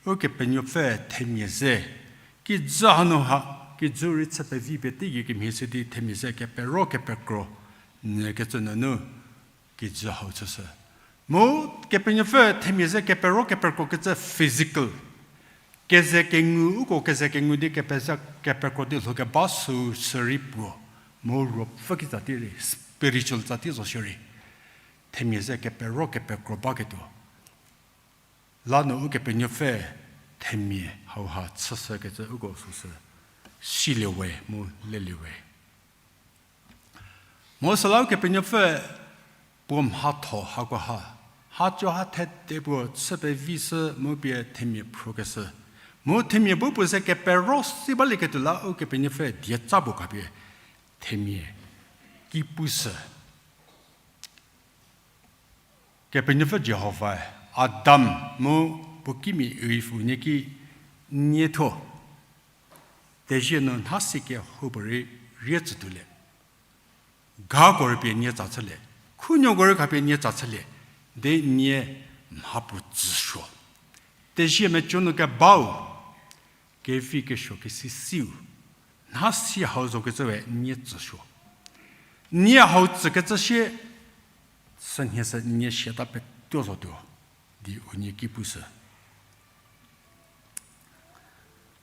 Ukepenuopfü themia ze kijü hanu ha, kijü rei chü pevi pie teigei kemhie sidi themia ze kepero kepekro nyükecü nunu kijü hau chüshü. Mu Kepenuopfü themia ze kepero kepekrokecü physical, keze kengu, uko keze kengu di kepeza kepekro di lhoukeba sü sürei puo, Mu ruopfü kitsa ti rei, spiritual tsa ti zo shierei, themia ze kepero kepekro baketuo la nu Ukepenuopfü themia hauha chüshükecü uko süsü silie we mu lelie we. Mu süla Ukepenuopfü puo mhatho hakoha, haco ha thede puo chü pevi shü mu pie themia phrokeshü. Mu themia bu puo ze kepero si balieketuo la Ukepenuopfü dietsa puo khapie themia ki pushü. Kepenuopfü Jihovae Adam mu puo kimia Iv unie ki nie thuo, tezie nu nhasi kehoupuorei rie tsütuolie. Gako rei pie nie tsa chülie, khunuoko rei khapie nie tsa chülie, di nie mhapuo tsüsuo. Tezie meco nu kebau, kevi kesuo kesi siu, nhasi hau zokecüe nie tsüsuo. Nie hau tsükecü sie, sünhie sü nie siata petuo zotuo, di unie ki pushü.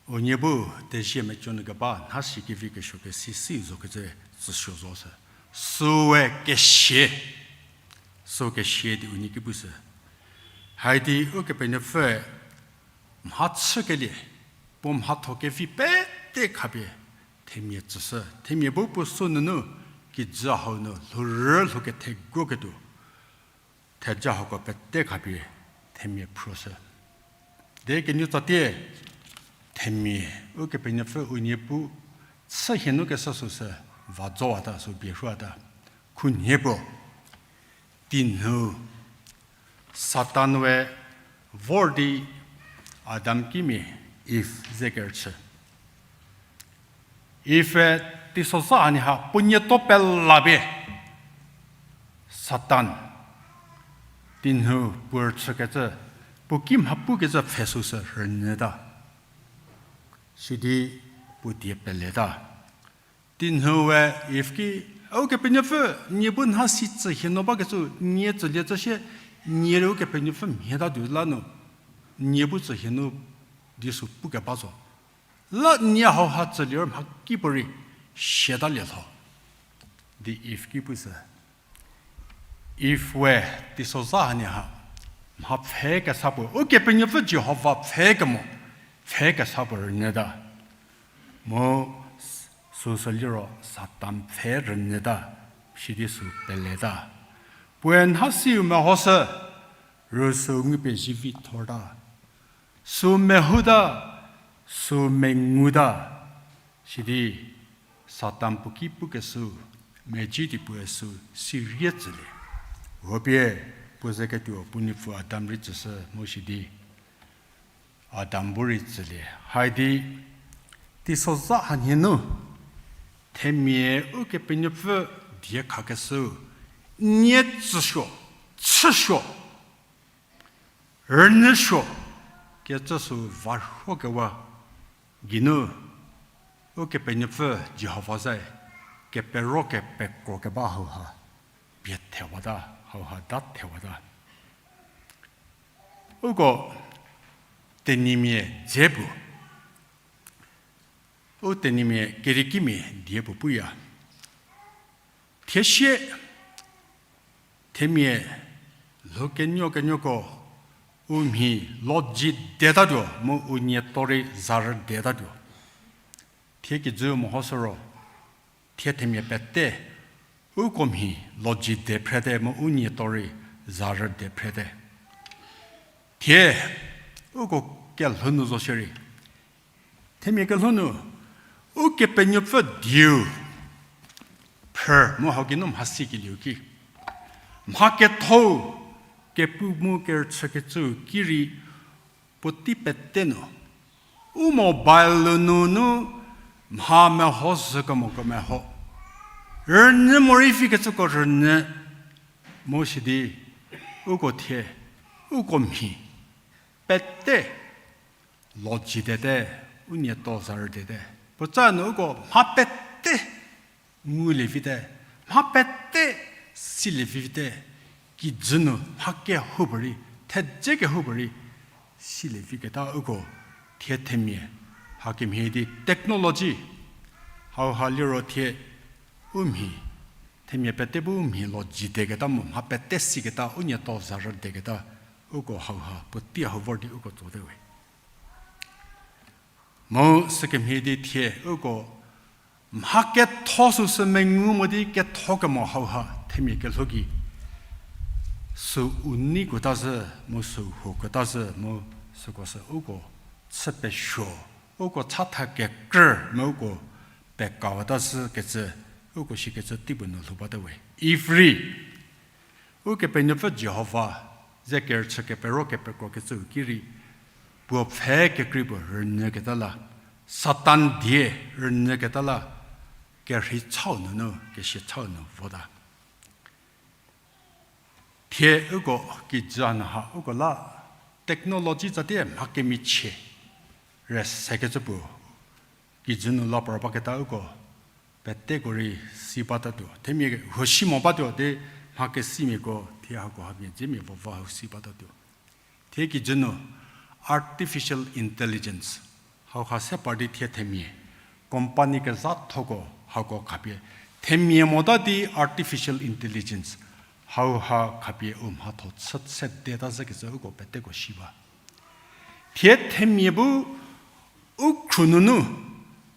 Unie bu tezie meco nu keba nhasi kevi kesuo kesi siu zokecü tsüsuo zo sü. Süe kesia, süu kesia di unie ki pushü. Haidi Ukepenuopfü mhachükelie, puo mhatho kevi pete khapie themia tsüshü. Themia bu puo sü nunu kijü hau nu lhourü lhou kethegu ketuo theja hako pete khapie themia phroshü. Di kenu tsatie themia Ukepenuopfü unie bu chü hie nu kesa süsü va zowata, sü bie rhuata. Khunhie puo, tinhu, Satan we vor di Adam kimia Iv ze kerüchü. Iv-e teisozha hanie ha puo nieto pela pie Satan tinhu puo rüchükecü, puo ki mha pukecü pfhe süsü rünyüta. Sidi puo die peleta. Tinhu we Iv ki, Ukepenuopfü, nie bu nhasi tsü hie nu bakecü nie tsülie cü sie, nie rei Ukepenuopfü mhieta tuo la nu, nie bu tsü hie nu di sü pukeba zo. La nie hauha tsülie mhakipuorei siatalie lho, di Iv ki pushü. Iv we teisozha hanie ha mha pfhe kesa puo, Ukepenuopfü Jihova pfhe kemo, pfhe kesa puo rünyüta. Mu süsü liro Satan pfhe rünyüta, sidi sü peleta. Puoe nhasiu mehoshü, rüsü ngupie zivi thorta. Sü mehouta, sü menguta, sidi Satan puo ki pukeshü, mezhie di puoe sü sirie tsülie. Huopie puo ze ketuo puo nupfu Adam rei tsüshü mu sidi Adam bu rei tsülie. Haidi teisozha hanie nu themia Ukepenuopfü die khakeshü, nie tsüsuo, chüsuo, rünyüsuo kecü sü va rhokewa geinu, Ukepenuopfü Jihova ze kepero kepekro keba hauha pie thewata, hauha da thewata. Uko tenyimia dze puo, u tenyimia keriekimia die puo puya. Thiesie themia lhou kenuo kenuoko u mhi loji detatuo mu u nieto rei za rüdetatuo. Thie kijü mehoshü ro, thie themia pete uko mhi loji de phrete mu u nieto rei za rüde phrete. Thie uko kelhou nu zo shierei, themia kelhou nu Ukepenuopfü dieu phrü mu hau geinu mhasi kelieu ki, mha ketho kepu mu kerüchükecüu ki rei puotei pete nu, u mobile nunu mha meho zhü kemo kemeho, rünyü morei vikecüko rünyü, mu sidi uko thie, uko mhi pete loji dete, u nieto za rüdete. Puoca nu uko mha pete ngulie vite, mha pete silie vite, kijü nu mha kehoupuorei, thedze kehoupuorei silie viketa uko thie themia hakemhie di technology hauha liro thie u mhi, themia pete bu u mhi lo ji deketa mu mha pete siketa u nieto za rü deketa, uko hauha puotei hau vor di uko tsote we. Mu sükemhie di thie uko mha ketho süsü mengu mo di ketho kemo hauha themia kelhou gei sü u nei kuota zhü, mu sü huo kuota zhü, mu süko sü uko chü pesuo, uko chatha kekrü mu uko pekawata zhü kecü, uko shikecü teipuo nu lhou bate we. Eve rei Ukepenuopfü Jihova ze kerüchü kepero kepekro kecüu ki rei, puo pfhe kekrei puo rünyüketa la, Satan die rünyüketa la, kerhei chau nunu kesia chau nu vota. Thie uko kijü hanu ha uko la technology tsatie mha kemichie rei sekecü puo kijü nu la par baketa uko peteko rei si batatuo. Themia huo si mo batuo di mha kesimiako thie hako hamia dzemia vova hau si batatuo. Thie kijü nu artificial intelligence hauha se par di thie themia company kezhathoko hako khapie themia mota di artificial intelligence hauha khapie u mhatho chü sedeta zhükecü uko peteko si ba. Thie themia bu u khru nunu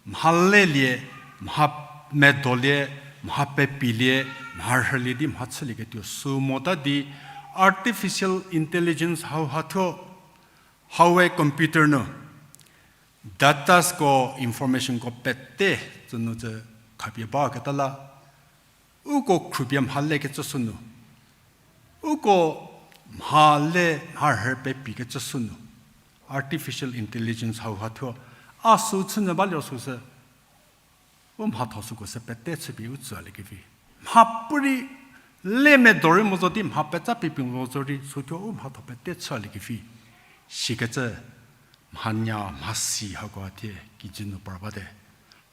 mha lelie, mha medolie, mha pepilie, mha rhülie di mha chülieketuo sü mota di artificial intelligence hauha thuo, haue computer nu datasko, informationko pete tsünu tsü khapie baketa la, uko khrupie mha lekecü sünu, uko mha le mha rhü pepikecü sünu, artificial intelligence hauha thuo a sü chünyü balio süsü u mhatho süko sü pete chüpie u tsülie kevi. Mha puorei le medo rei mo zo di mha petsa pie pie mo zo rei sü thuo u mhatho pete chülie kevi. Sikecü mhanya mhasi hako thie kijü nu par bate.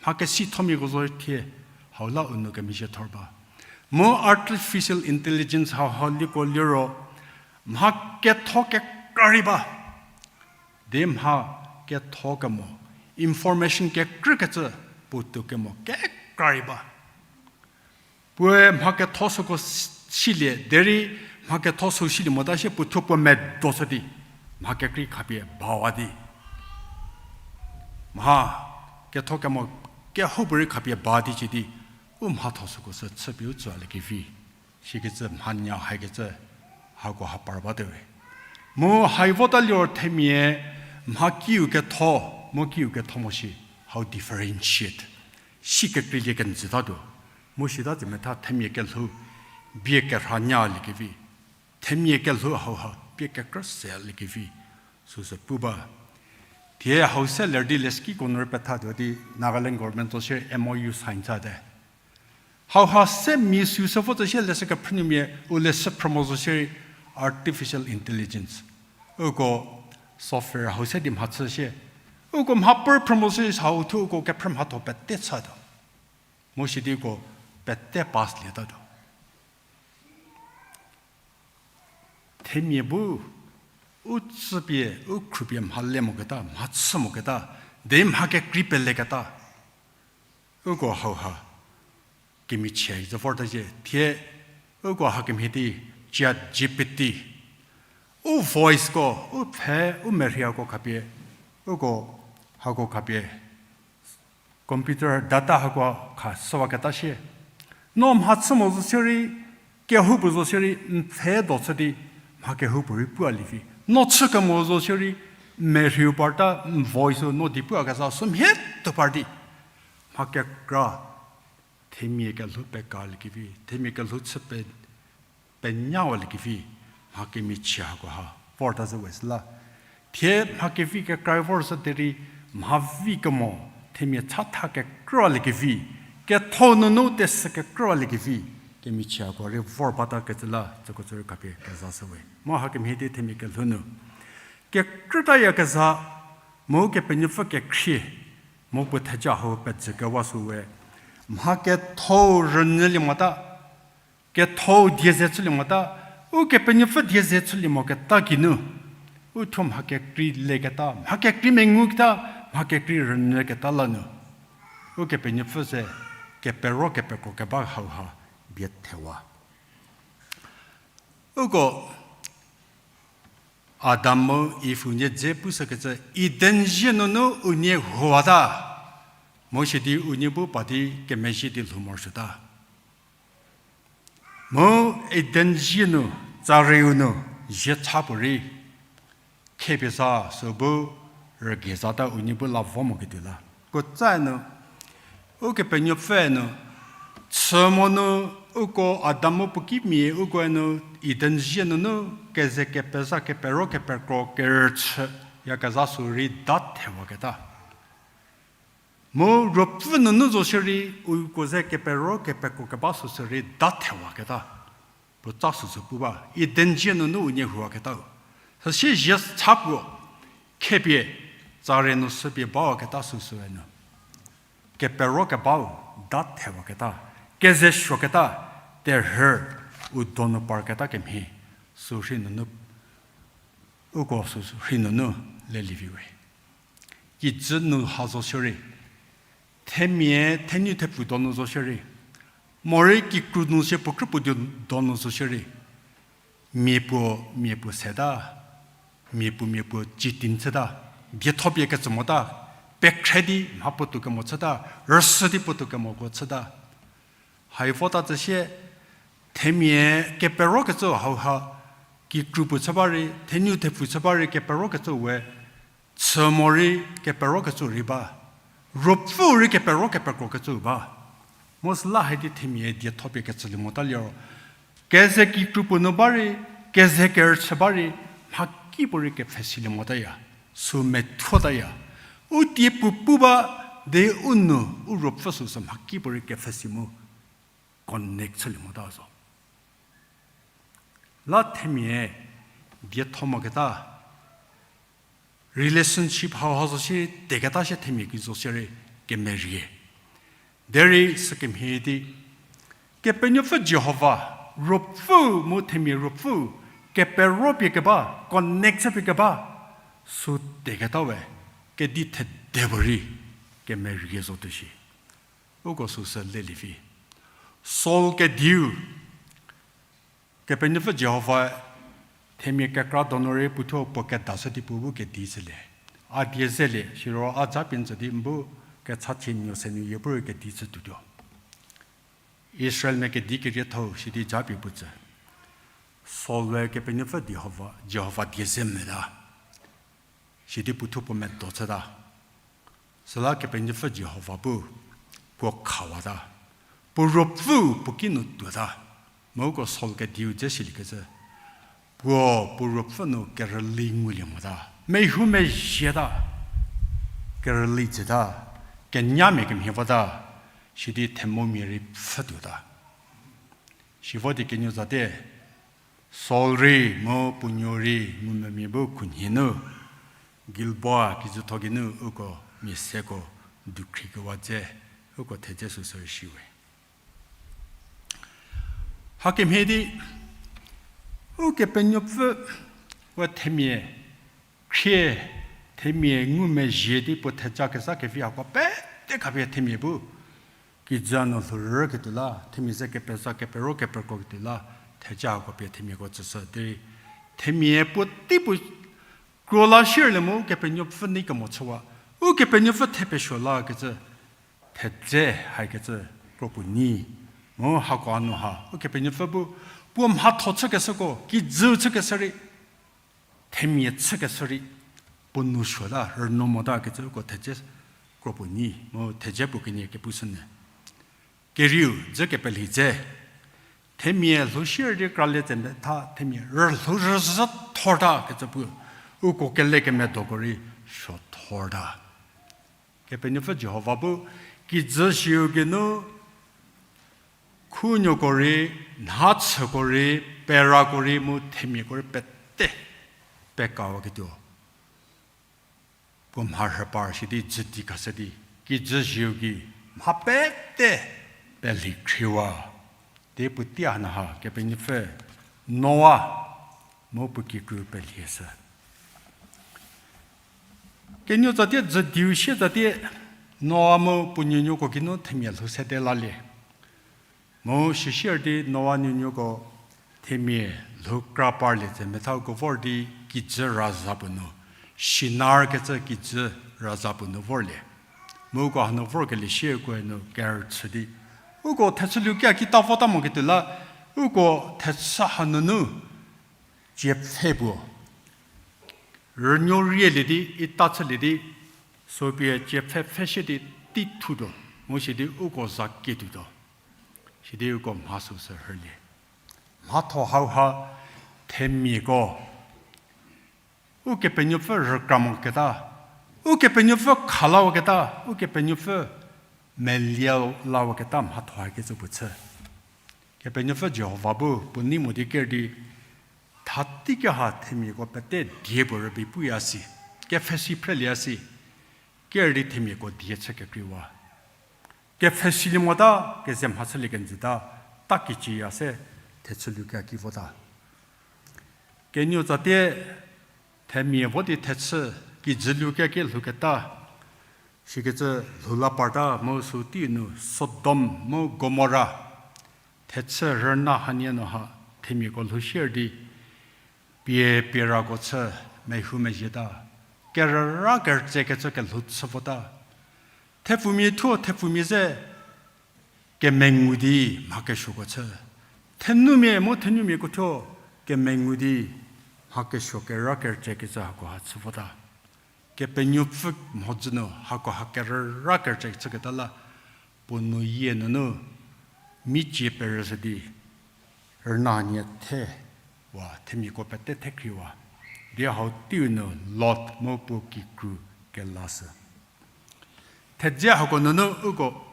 Mha kesithomiako zo thie hau la u nu kemezhie thor ba. Mu artificial intelligence hauha liko liro mha ketho kekra rei ba. Di mha ketho kemo, information kekrükecü puotou kemo kekra rei ba. Puoe mha ketho süko silie derei mha ketho sü silie mota sie puo thuo puo medo chü di mha kekrei khapie bawa di mha ketho kemo kehoupuorei khapie ba di chü di u mhatho süko sü chüpie u tsülie kevi. Sikecü mhanya haikecü hako ha par bate we. Mu hai vota liro themia mha kiu ketho, mu kiu ketho mo shi, hau differentiate si kekreilie kenjütatuo. Mu sita tse metha themia kelhou bie kerhanyülie kevi, themia kelhou hauha bie kekrü selie kevi süsü pu ba. Thie hau se ler di leshükiko nu rei pethatuo di Nagaland government zo shierei M O U sign thate. Hauha se misuse vo zo shie leshü kephrünuomia u leshü phrü mo zo shierei artificial intelligence, uko software hau se di mhachü shie, uko mha puorei phrü mo zo shie hau thuo uko kephrü mhatho pete chütuo. Mu sidi uko pete pass lietatuo. Themia bu u tsüpie u khrupie mha le moketa, mha chü moketa, di mha kekrei peleketa, uko hauha kemichie zo vorta zhie thie, uko hakemhie di ChatGPT u voiceko, u pfhe, u merhiako khapie, uko hako khapie computer data hako kha süwaketa shie. No mha chü mo zo shierei, kehoupuo zo shierei n pfhe do chü di mha kehoupuorei pualie vi. No chü kemo zo shierei, merhiu parta n voice no di puakezha sümhie tuo par di mha kekra themia kelhou pekalie kevi, themia kelhou chü pe penyawaliekevi mha kemichie hako ha vorta zhü we süla. Thie mha kevi kekra vor zhü derei mha vi kemo themia chatha kekraliekevi, ketho nunu tesü kekraliekevi, kemichie hako rei vor bata kecü la tsüko tsü rei khapie kezashü we. Mu hakemhie di themia kelhou nu kekrütayakezha mu Kepenuopfü kekhrie mu puo theja hau pejü kewa sü we. Mha ketho rünyülie mota, ketho die ze chülie mota, Ukepenuopfü die ze chülie moketa geinu, uthuo mha kekrei leketa, mha kekrei menguketa, mha kekrei rünyüketa la nu, Ukepenuopfü ze kepero kepekro keba hauha bie thewa. Uko Adam mu Iv unie dze pushükecü Eden zie nunu unie huata, mu sidi unie bu pa di kemezhie di lhou morosuota. Mu Eden zie nu, tsariu nu, zie cha puorei, khepie sa sü bu rügei zata unie bu la vo moketuo la. Puotsa nu, Ukepenuopfü nu, chü mo nu, uko Adam mu puo kimia uko nu, Eden zie nunu, keze kepeza kepero kepekro kerüchü, yakezha sü rei da thewaketa. Mu ruopfü nunu zo shierei, uko ze kepero kepekro keba süsü rei da thewaketa. Puotsa süsü pu ba, Eden zie nunu unie huaketau. Süsie zie cha puo, khepie, tsare nu süpie bawaketa süsü nu. Kepero kebau, da thewaketa. Keze suoketa, terhü, u donu parketa kemhie, sü rhei nunu, uko sü rhei nunu, lelievi we. Kijü nu ha zo shierei. Themia, thenyu thepfu donu zo shierei. Morei kikru nu sie puo krü puo di donu zo shierei. Mia puo, mia puo seta. Mia puo, mia puo citin chüta. Dietho pie kecü mota. Pekhre di mha puotou kemo chüta. Rüsü di puotou kemoko chüta. Hai vota tsü sie, themia keperokecü hauha, kikru puo chü ba rei, thenyu thepfu chü ba rei keperokecü we, chü morei keperokecü rei ba, ruopfü rei kepero kepekrokecü ba. Mu süla hai di themia dietho pie kecülie mota liro, keze kikru puo nu ba rei, keze kerüchü ba rei, mhakipuorei kepfhesilie motaya, sü methuotaya. U die puo pu ba, de u nu, u ruopfü süsü mhakipuorei kepfhesi mu connect chülie mota zo. La themia dietho moketa, relationship hauha zo shierei, teketa shie themia ki zo shierei kemerie. Derei sükemhie di, Kepenuopfü Jihova, ruopfü mu themia ruopfü, kepero pie keba, connect chü pie keba, sü teketa we, kedi thede puorei, kemerie zotuo shi. Uko süsü lelievi. Saul kediu, Kepenuopfü Jihova, themia kekra donu rei puothuo puo kedashü di puo bu kedi chülie. A die zelie, siro a japie n tsü di n bu kechachie nuo se nu yie bu rei kedi chütuotuo. Israelmia kedi kerietho-u sidi japie puo tsü. Saul-e Kepenuopfü Jihova, Jihova die ze meta. Sidi puothuo puo medo chüta. Süla Kepenuopfü Jihova bu puo khawata. Puo ruopfü puo kinu tuota. Mu uko Saul kediu dze siliekecü, puo, puo ruopfü nu kerüli ngulie mota. Mehu mezhieta. Kerüli tseta. Kenyamia kemhie vota. Sidi themomia rei pfhütuota. Sivo di kenuo zatie, Saul rei mu puo nuo rei ngumvümia bu khunhie nu, Gilboa kijütho geinu uko mia seko dukhri kewa dze, uko thedze süsü rei shi we. Hakemhie di, Ukepenuopfü we themia khrie, themia ngumezhie di puo theja keza kevi hako pete khapie themia bu kijü nu lhourüketuo la, themia ze kepeza kepero kepekrokecü la, theja hako pie themiako tsüshü derei, themia puotei puo kro la shierlie mu Ukepenuopfü nei kemo chüwa, Ukepenuopfü thepesuo lakecü, thedze haikecü kro puo nyi, mu hako hanu ha Ukepenuopfü bu, puo mhatho chükeshüko kijü chükeshü rei, themia chükeshü rei, puo nou suota, rünou motakecü uko thedze kro puo nyi, mu thedze puo kenie kepushünyü. Kerieu, dzü kepelhi dze. Themia lhou shierei di kralie tse metha, themia rülhou rüzhü thortakecü pu, uko kele kemedoko rei suo thorta. Kepenuopfü Jihova bu, kijü zieu geinu, khunuoko rei, nhachüko rei, perako rei mu themiako rei pete pekawaketuo puo mharhü par shidi dzüdi khashü di, kijü zieu gei mha pete pelhi khriwa. Di puotei hanu ha Kepenuopfü Noa mu puo kikru pelhieshü. Kenuo tsatie dzüdiu sie tsatie, Noa mu puo nuonuoko geinu themia lhou sede lalie. Mu shisir di Noa nuonuoko themia lhou kra parlie tse methau ko vor di kijü raza puo nu, Shinar kecü kijü raza puo nu vorlie. Mu uko hanu vorkelie shie uko nu kerüchü di, uko thechü lukia kita vota mo ketuo la, uko thechü hanunu, tsiepfhe puo rünuo rielie di, ita chülie di, süpie tsiepfhe pfhe shie di tei thutuo, mu sidi uko za kietuotuo. Sidi uko mha süsü rhülie. Mhatho hauha themiako Ukepenuopfü rükra moketa, Ukepenuopfü khalawaketa, Ukepenuopfü melie lawaketa mhatho hakecü puo chü. Kepenuopfü Jihova bu puo nei mo di ker di, thateiki ha themiako pete die puo rübei puya si, kepfhesi phrelieya si, ker di themiako die chü kekreiwa. Kepfhesilie mota, keze mha chülie kenjüta, ta kiciya se thechü lukia ki vota. Kenuo tsatie themia vo di thechü kijü lukia ki lhouketa, sikecü lhou la parta mu sü tei nu Sodom mu Gomora thechü rüna hanie nu ha themiako lhou shie di, pie pie rako chü mehou mezhieta, kerüra kerütsekecü kelhou chü vota. Thepfumia thuo thepfumia ze kemengu di mha kesuoko chü. Thenumia mu thenumiako thuo kemengu di mha kesuo kerüra kerütsekecü hakoha chü vota. Kepenuopfü mhodzü nu hakoha kerüra kerütse chüketa la, puo nu yie nunu michie perüshü di, rüna nie the wa themiako pete thekhriwa. Di hau teiu nu Lot mu puo kikru kelashü. Thedze hako nunu uko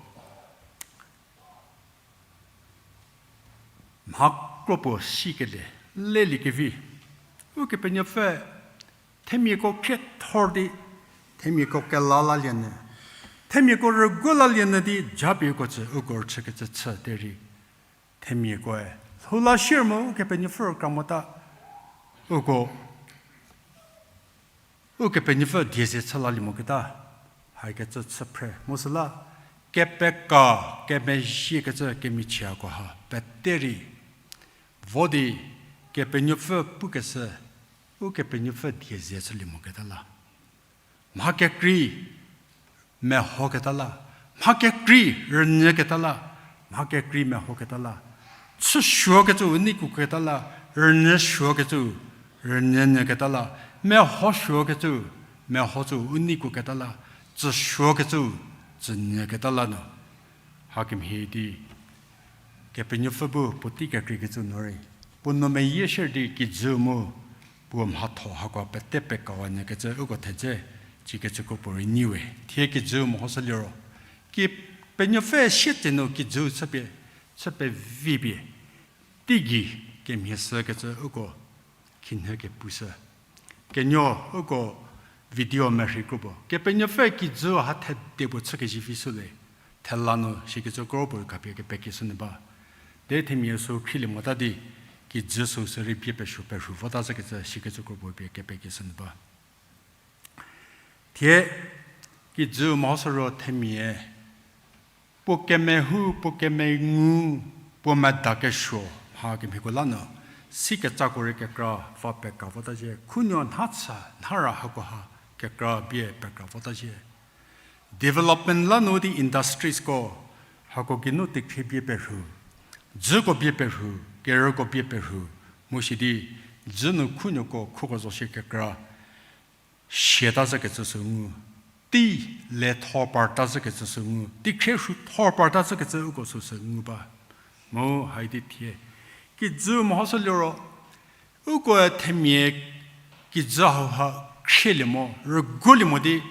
mha kro puo sikelie, leliekevi, Ukepenuopfü themiako khriethor di, themiako kela lalie nyü, themiako rügu lalie nyü di japie uko tsü uko rüchükecü chü derei, themiakoe lhou la shie mo Ukepenuopfü rükra mota, uko Ukepenuopfü die ze chü lalie moketa, hakecü chü phre mu süla, kepeka, kemezhiekecü kemichiakoha pete rei vo di Kepenuopfü pukeshü, Ukepenuopfü die ze chülie moketa la, mha kekrei mehoketa la, mha kekrei rünyüketa la, mha kekrei mehoketa la, chüsuokecü u neikuketa la, rünyüsuokecü rünyünyüketa la, mehosuokecü meho tsü u neikuketa la, tsüsuokecü tsünyüketa la nu, hakemhie di Kepenuopfü bu puotei kekreikecü nu rei, puo nu meyie shie di kijü mu puo mhatho hako pete pekawanyükecü uko thedze, cikecü kro puo rei nyi we. Thie kijü mehoshü liro, Kepenuopfü sietsenu kijü chüpie, chü pevipie, teigei kemhie shükecü uko khinhie kepushü. Kenuo uko video merhei kro puo Kepenuopfü kijü ha thede puo chükezivi shüle, thela nu sikecü kro puo khapie kepekeshü nyü ba. De themia sü khrielie mota di, kijü süsü rei bie pesuo perhu vota zhükecü sikecü kro puo pie kepekeshü nyü ba. Thie kijü mehoshü ro themia puo kemehou, puo kemengu, puo medakesuo, mha kemhieko la nu, sikecako rei kekra va pekra vota zhie, khunuo nha cha, nha ra hakoha kekra bie pekra vota zhie. Development la nu di industriesko, hako geinu tekhrie bie perhu, dzüko bie perhu, kerüko bie perhu, mu sidi dzü nu khunuoko khuko zo shie kekra siata zhükecü sü ngu, tei le thor parta zhükecü sü ngu, teikhrie rhu thor parta zhükecü uko süsü ngu ba. Mu haidi thie kijü mehoshü liro, ukoe themia kijü hauha khrielie mo, rügulie mo di,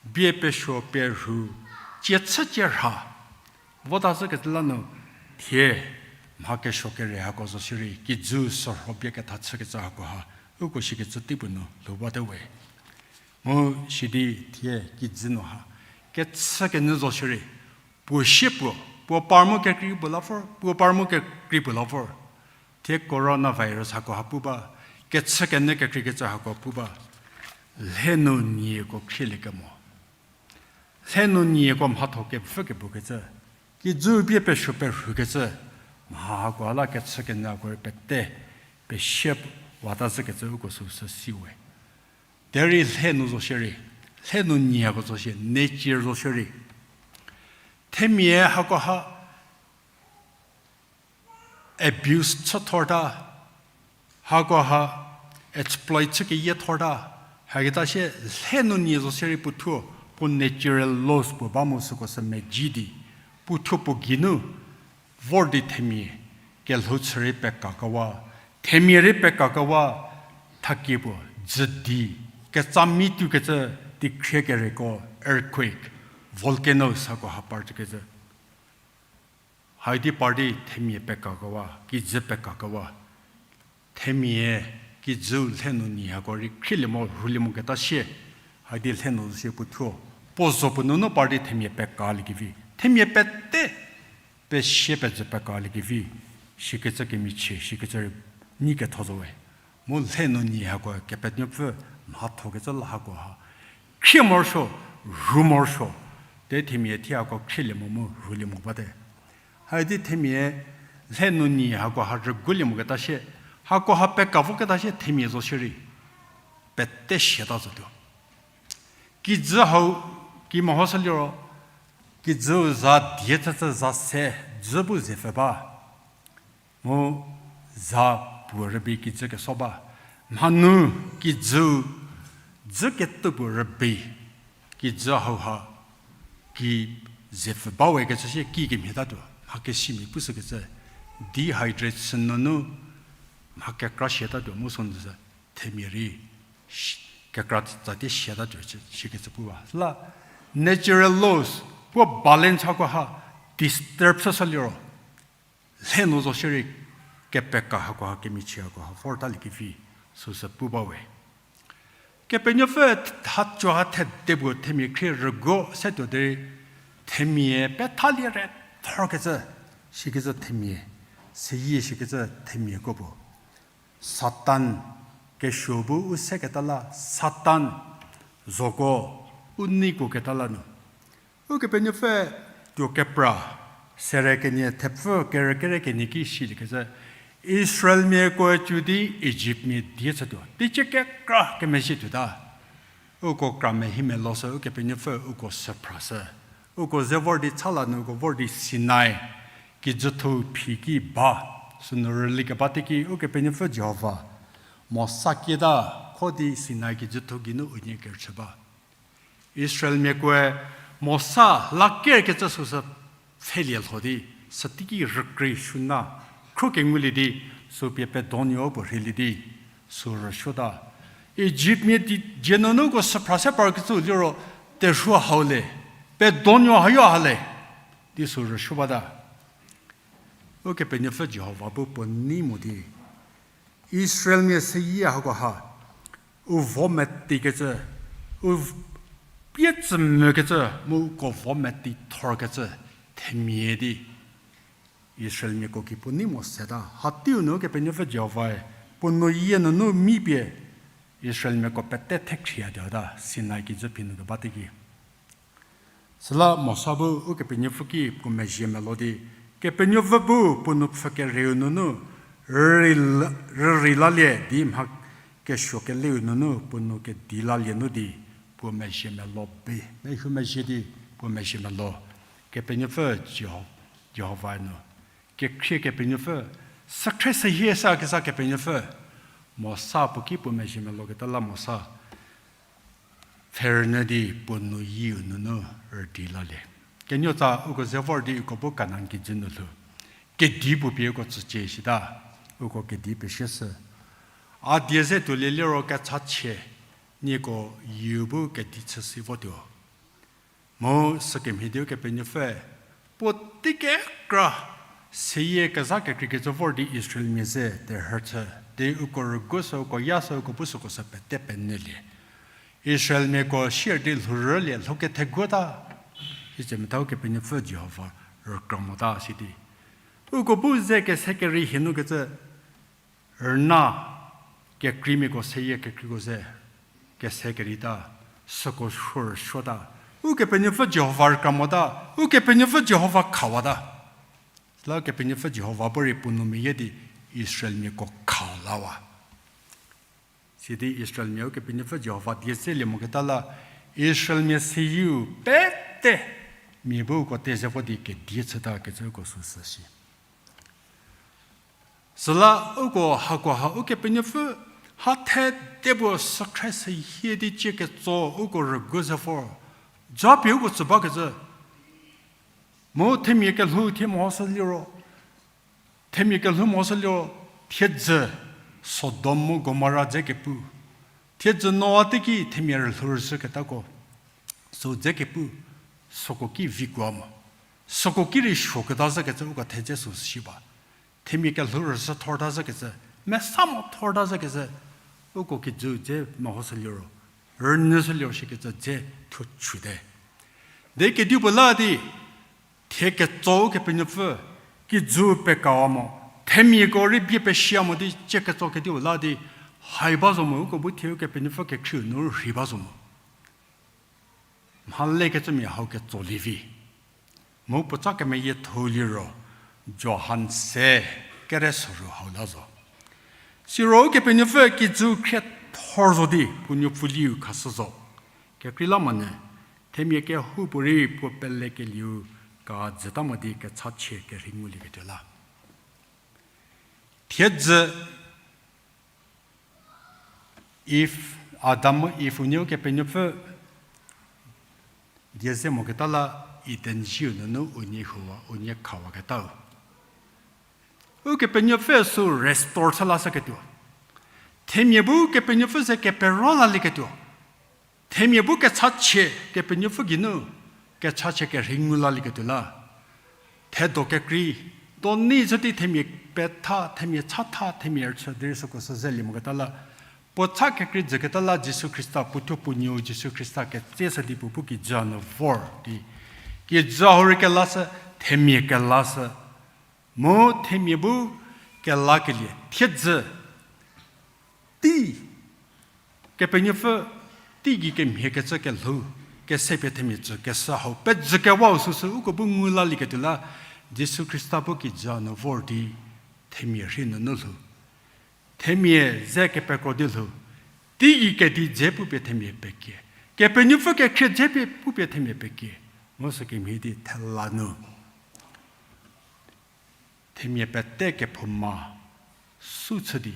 bie pesuo perhu, cie chü cie rha vota zhükecü la nu, thie mha kesuo kere hako zo shierei kijü sürho bie ketha chükecü hakoha, uko shikecü teipuo nu lhou bate we. Mu sidi thie kijü nu ha kechükenyü zo shierei, puo sie puo, puo par mu kekrei puo la vor, puo par mu kekrei puo la vor. Thie coronavirus hakoha pu ba, kechükenyü kekreikecü hako pu ba, lhe nu nieko khrielie kemo. Lhe nu nieko mhatho kepfü kebukecü, kijü pie pesuo perhukecü, mha hako la kechükenyako rei pete pesie wata zhükecü uko süsü si we. Derei lhe nu zo shierei, lhe nu nieko zo shie, nature zo shierei, themia hakoha abuse chüthorta, hakoha exploit chü keyiethorta, haketa sie lhe nu nie zo shierei puothuo, puo natural laws puo ba mu süko sü mezhie di, puothuo puo geinu vor di themia kelhou chü rei pekakewa, themia rei pekakewa, thakie puo, dzü di, ketsa mi tuokecü, di khrie kereko, earthquake, volcano süko ha par tuokecü. Haidi par di themia pekakewa, kijü pekakewa. Themia kijüu lhe nu nie hako rei khrielie mo, rhulie moketa sie, haidi lhe nu zo shie puothuo, puo zo puo nunu par di themia pekaliekevi, themia pete pesie pejü pekaliekevi, shikecü kemichie, shikecü rei nyi ketho zo we. Mu lhe nu nie hako Kepenuopfü mhathokecü la hakoha khrie morosuo, rhu morosuo, te themia thie hako khrielie mo mu rhulie mo bate. Haidi themia lhe nu nie hakoha rüguolie moketa sie, hakoha peka voketa sie themia zo shierei pete siata zotuo. Kijü hau ki mehoshü liro, kijüu za die thecü za se, dzü bu zepfü ba. Mu za puo rübei kijü keso ba. Mhanu kijüu dzü ketuo puo rübei kijü hauha ki zepfü ba we kecü sie ki kemhietatuo. Mha kesimia pushükecü dehydration nunu mha kekra siatatuo mu sünu sü themia rei kekra tsatie siatatuo shikecü pu ba. Süla natural laws puo balance hakoha disturb shüshü liro, lhe nu zo shierei kepeka hakoha kemichie hakoha vortaliekevi süsü pu ba we. Kepenuopfü thaco ha thede puo themia khrie rüguo setuo derei themia pethalie re thorkecü, sikecü themia, seyie sikecü themiako puo Satan kesuo bu u seketa la, Satan zoko u neiko keta la nu. Ukepenuopfü tuo kepra, sere kenie thepfü kerü kere kenie ki siliekecü, Israelmiakoe cü di Egyptmia die chütuo. Teicie kekra kemezhie tuota. Uko kra mehi melo sü Ukepenuopfü uko süphrashü. Uko ze vor di chala nu uko vor di Sinai kijüthou phi ki ba, sünu rüli keba teiki Ukepenuopfü Jihova Mosa kieta kho di Sinai kijüthou geinu unie kerüchü ba. Israelmiakoe Mosa la kerkecü süsü pfhelie lho di, süteiki rükrei shuna khro kengulie di, sü pie pedonuo puo rheilie di, sü rüsuota. Egyptmia di dzie nunu uko süphra se parkecü liro, terhuo hau le, pedonuo hayo ha le, di sü rüsuo bata. Ukepenuopfü Jihova bu puo nei mo di, Israelmia seyie hakoha, u vo metikecü, u pie tsü mokecü mu uko vo meti thorkecü themia di Israelmiako ki puo nei mo seta. Hateiu nu Kepenuopfü Jihovae puo nu yie nunu mi pie Israelmiako pete thekhriatuota Sinai kijü phi nu keba teiki. Süla Mosa bu Ukepenuopfü ki puo mezhie melo di, Kepenuopfü bu puo nu pfhü kerieu nunu rürei la-, rürei lalie di mha kesuo keleu nunu puo nu kedi lalie nu di puo mezhie melo be, mehou mezhie di puo mezhie melo. Kepenuopfü Jiho-, Jihova nu kekhrie Kepenuopfü, sükhrie seyie sa kesa Kepenuopfü, Mosa puo ki puo mezhie meloketa la Mosa pfherünyü di puo nu yieu nunu rüdi lalie. Kenuotsa uko ze vor di uko bu Kanan kijü nu lhou. Kedi puo pie uko tsücie shita, uko kedi pesie shü. A die ze tuolie liro kechachie, nieko yieu bu kedi chü si votuo. Mu sükemhie di Ukepenuopfü puotei kekra seyie kezha kekreikecü vor di Israelmia ze terhü chü di uko rüguoshü, uko yashü, uko bu süko sü pete penyülie. Israelmiako sier di lhourülie, lhou ketheguota. Sitse metha Ukepenuopfü Jihova rükra mota sidi, uko bu ze kese kerei hie nukecü rüna kekreimiako seyie kekreiko ze kese kereita, süko suo rüsuota, Ukepenuopfü Jihova rükra mota, Ukepenuopfü Jihova khawata. Süla Ukepenuopfü Jihova bu rei puo nou meyie di Israelmiako khawa lawa. Sidi Israelmia Ukepenuopfü Jihova die selie moketa la, Israelmia seyieu pete mia bu uko teze vo di kedie chüta kecüko süsü shi. Süla uko hakoha Ukepenuopfü ha thede puo sükhre seyie di cie ketso uko rügu ze vor. Japie uko tsü bakecü. Mu themia kelhou thie mehoshü liro, themia kelhou mehoshü liro, thiedzü Sodom mu Gomora dze kepu. Thiedzü Noa teiki themia rülhou rüzhüketako. Sü dze kepu, süko ki vikuo mo. Süko ki rei suoketa zhükecü uko thedze sü shi ba. Themia kelhou rüzhü thorta zhükecü, mesa mo thorta zhükecü, uko kijü dze mehoshü liro, rünyüshü liro shikecü dze thuo chüte. De kedipuo la di, thie ketso Ukepenuopfü, kijü pekawa mo, themiako rei bie pesia mo di cie ketso kedipuo la di, hai ba zo mo, uko bu thie Ukepenuopfü kekhrieu nu rhei ba zo mo. Mhalekecümia hau ketso lievi. Mu puotsa kemeyiethou liro, Johan se kere soru hau la zo. Siro Ukepenuopfü kijü khriethor zo di puo nuopfuliu khashü zo. Kekreilamonyü, themia kehoupuorei puo pelekelieu ka jüta mo di kechachie kerhei ngulieketuo la. Thiedzü Iv, Adam mu Iv unie Ukepenuopfü die ze moketa la Eden ziu nunu unie huwa, unie khawaketau. Ukepenuopfü sü restore chü lashüketuo. Themia bu Kepenuopfü ze kepero lalieketuo. Themia bu kechachie Kepenuopfü geinu, kechachie kerhei ngu lalieketuo la. Thedo kekrei, do nei zhü di themia petha, themia chatha, themia rüchü derei süko sü zelie moketa la. Puo cha kekrei jüketa la Jisu Khrista, puo thuo puo nuou Jisu Khrista ketseshü di puo bu kijü nu vor di. Kijü hau rei kelashü, themia kelashü. Mu themia bu kelakelie, thiedzü tei, Kepenuopfü teigei kemhie kecü kelhou, kesepie themia tsü keshü hau pejükewau süsü uko bu ngu lalieketuo la, Jisu Khrista bu kijü nu vor di themia rhei nunu lhou. Themia ze kepekro di lhou. Teigei kedi dze pupie themia pekie. Kepenuopfü kekhrie dze pie pupie themia pekie. Mu sükemhie di thela nu themia pete kephouma sü chü di,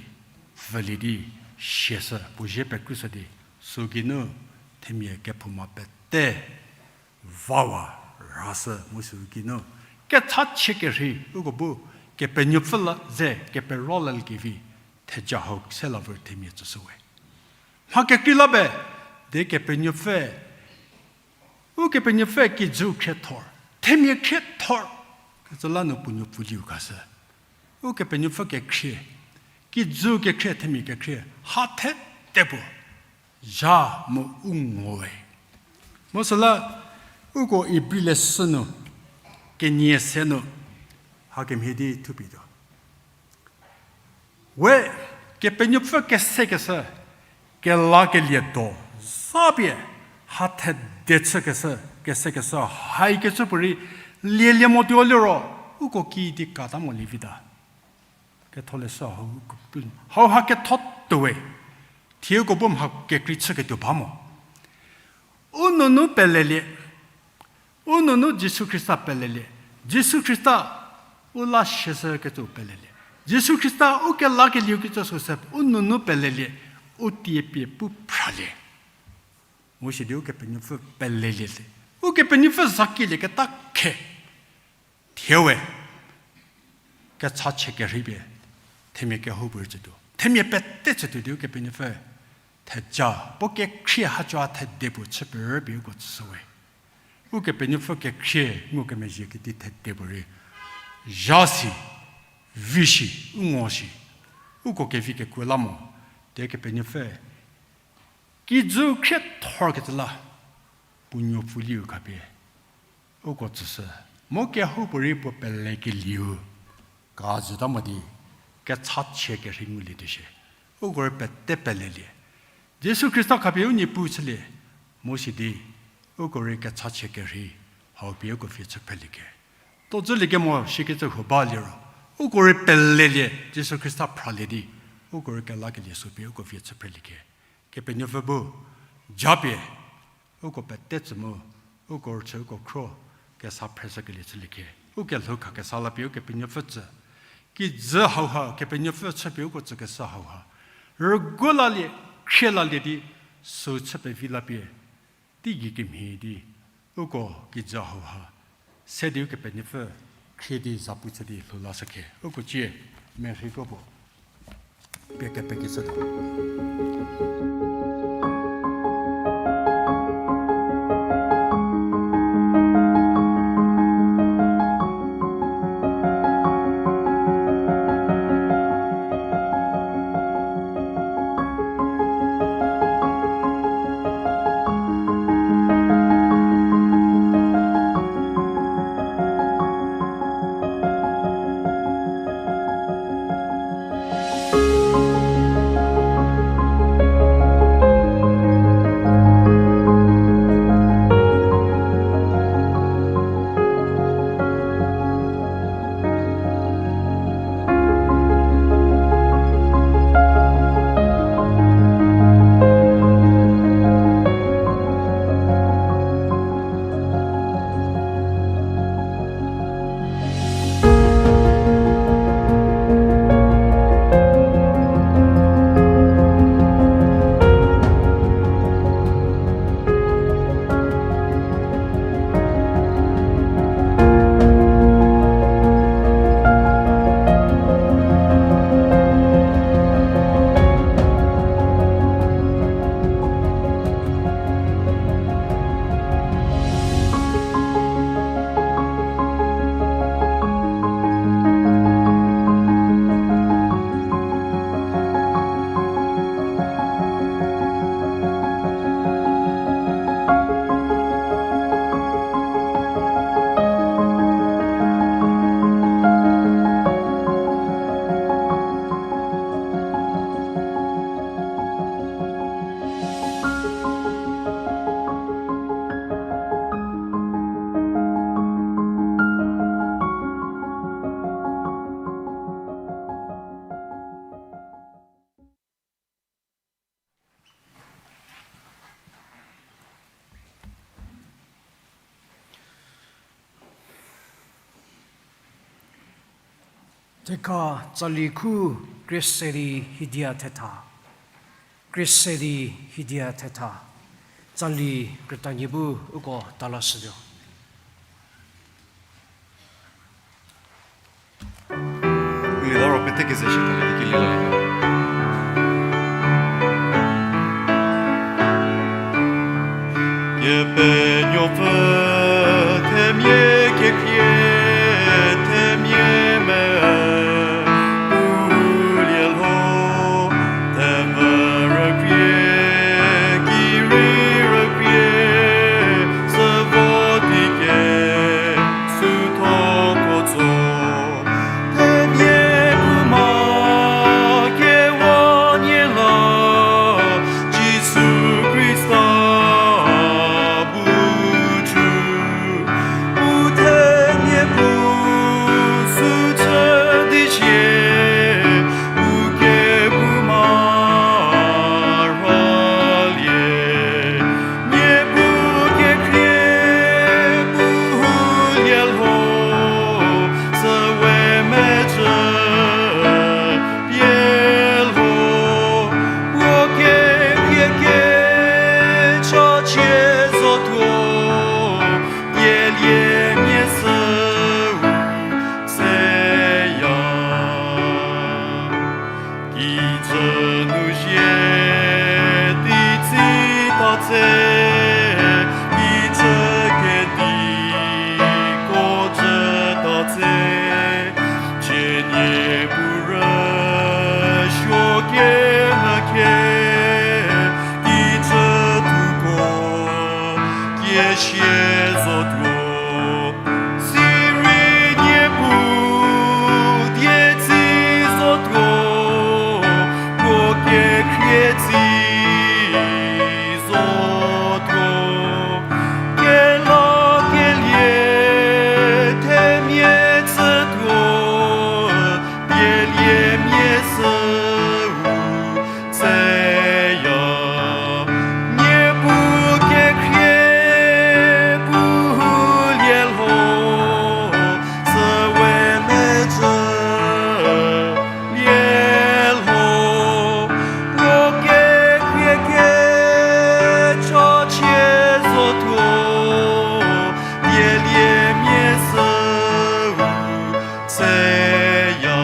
vülie di, siashü, puo zie pekrushü di, sü geinu themia kephouma pete vawa rashü mu sü geinu kechachie kerhei uko bu Kepenuopfü la ze kepero laliekevi theja hau se la vor themia tsüshüwe. Mha kekrei la be, de Kepenuopfü, Ukepenuopfü kijü khriethor, themia khriethor, kecü la nu puo nuopfuliu khashü. Ukepenuopfü kekhrie, kijü kekhrie, themia kekhrie, ha thede puo zha mu u ngowe. Mu süla uko Ibri leshü nu, kenie se nu, hakemhie di thupie tuo. We, Kepenuopfü kesekeshü, kelakelie do, zapie, ha thede chükeshü, kesekeshü, haikecü puorei, lielie motuo liro, uko kidi kata mo lievita. Ketholeshü hau, hau ha ketho tuowe, thie uko bu mha kekrei chüketuo ba mo. U nunu pelelie, u nunu Jisu Khrista pelelie, Jisu Khrista u la siashükecü pelelie, Jisu Khrista u kelakelieu kecü süse u nunu pelelie, u tie pie pu phralie. Mu sidi Ukepenuopfü pelelie le, Ukepenuopfü zakelieketa khe, thie we, kechachie kerhei pie, themia kehoupuorei tsütuo, themia pete tsütuo di Ukepenuopfü theja, puo kekhrie ha cü thede puo chü perüpie uko tsüshüwe. Ukepenuopfü kekhrie ngukemezhie kedi thede puorei, zha si, vi shi, u ngo shi, uko kevi kekuo la mo, de Kepenuopfü kijü khriethorkecü la, puo nuopfuliu khapie uko tsüshü, mu kehoupuorei puo pelekelieu ka züta mo di, kechachie kerhei ngulietuo shie, uko rei pete pelelie. Jisu Khrista khapie u niepu chülie, mu sidi Uko rei kechachie kerhei, hau pie uko vie chü phreliecie. Tuo dzüliekemo shikecü huo ba liro, uko rei pelelie, Jisu Khrista phralie di, uko rei kelakelie sü pie uko vie chü phreliecie. Kepenuopfü bu, japie, uko pete tsü mu, uko rüchü uko khro, kesa phreshükelie chüliecie. Ukelhou khakesa la pie Ukepenuopfü tsü. Kijü hauha, Kepenuopfü chüpie uko tsükeshü hauha. Rüguo lalie, khrie lalie di, sü chü pevi la pie. Teigei kemhie di, uko kijü hauha, se di Ukepenuopfü khrie di zapu chü di lhou lashücie. Uko cie, merhei kropuo, pie kepekeshütuo. Thekha tsali khu Khriesarei hidia thetha. Khriesarei hidia thetha. Tsali krütanie bu uko talashütuo. Lila ro pete keze shi tale di ki lila lila. Kepenuopfü themia kekhrie, themia me, pulie lho, themvü rükrie, kirei rükrie, süvo di ke, sütho kotso, themia puma, ya.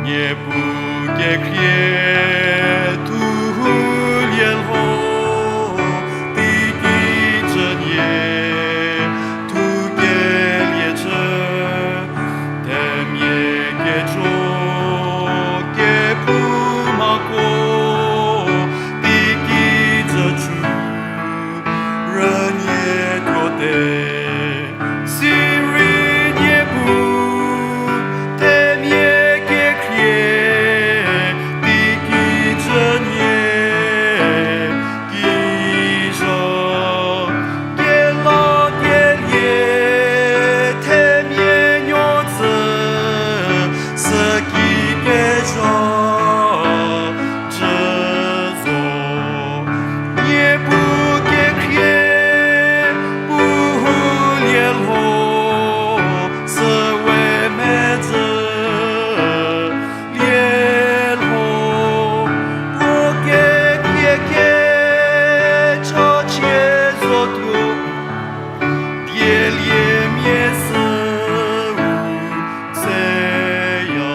Niepuu kekhrie thuhu lie lho, teiki cü nie thukelie cü, themia kejo kephoumako, teiki cü cü rünie tuote. Sirei Niepuu, themia kekhrie, teiki cü nie, kizo, kelakelie, themia nuo tsü, süki kezha cü zo. Niepuu kekhrie, puhu lie lho, süwe medzü lie lho, puo kekhrie kecha chie zotuo, dieliemia süu seya.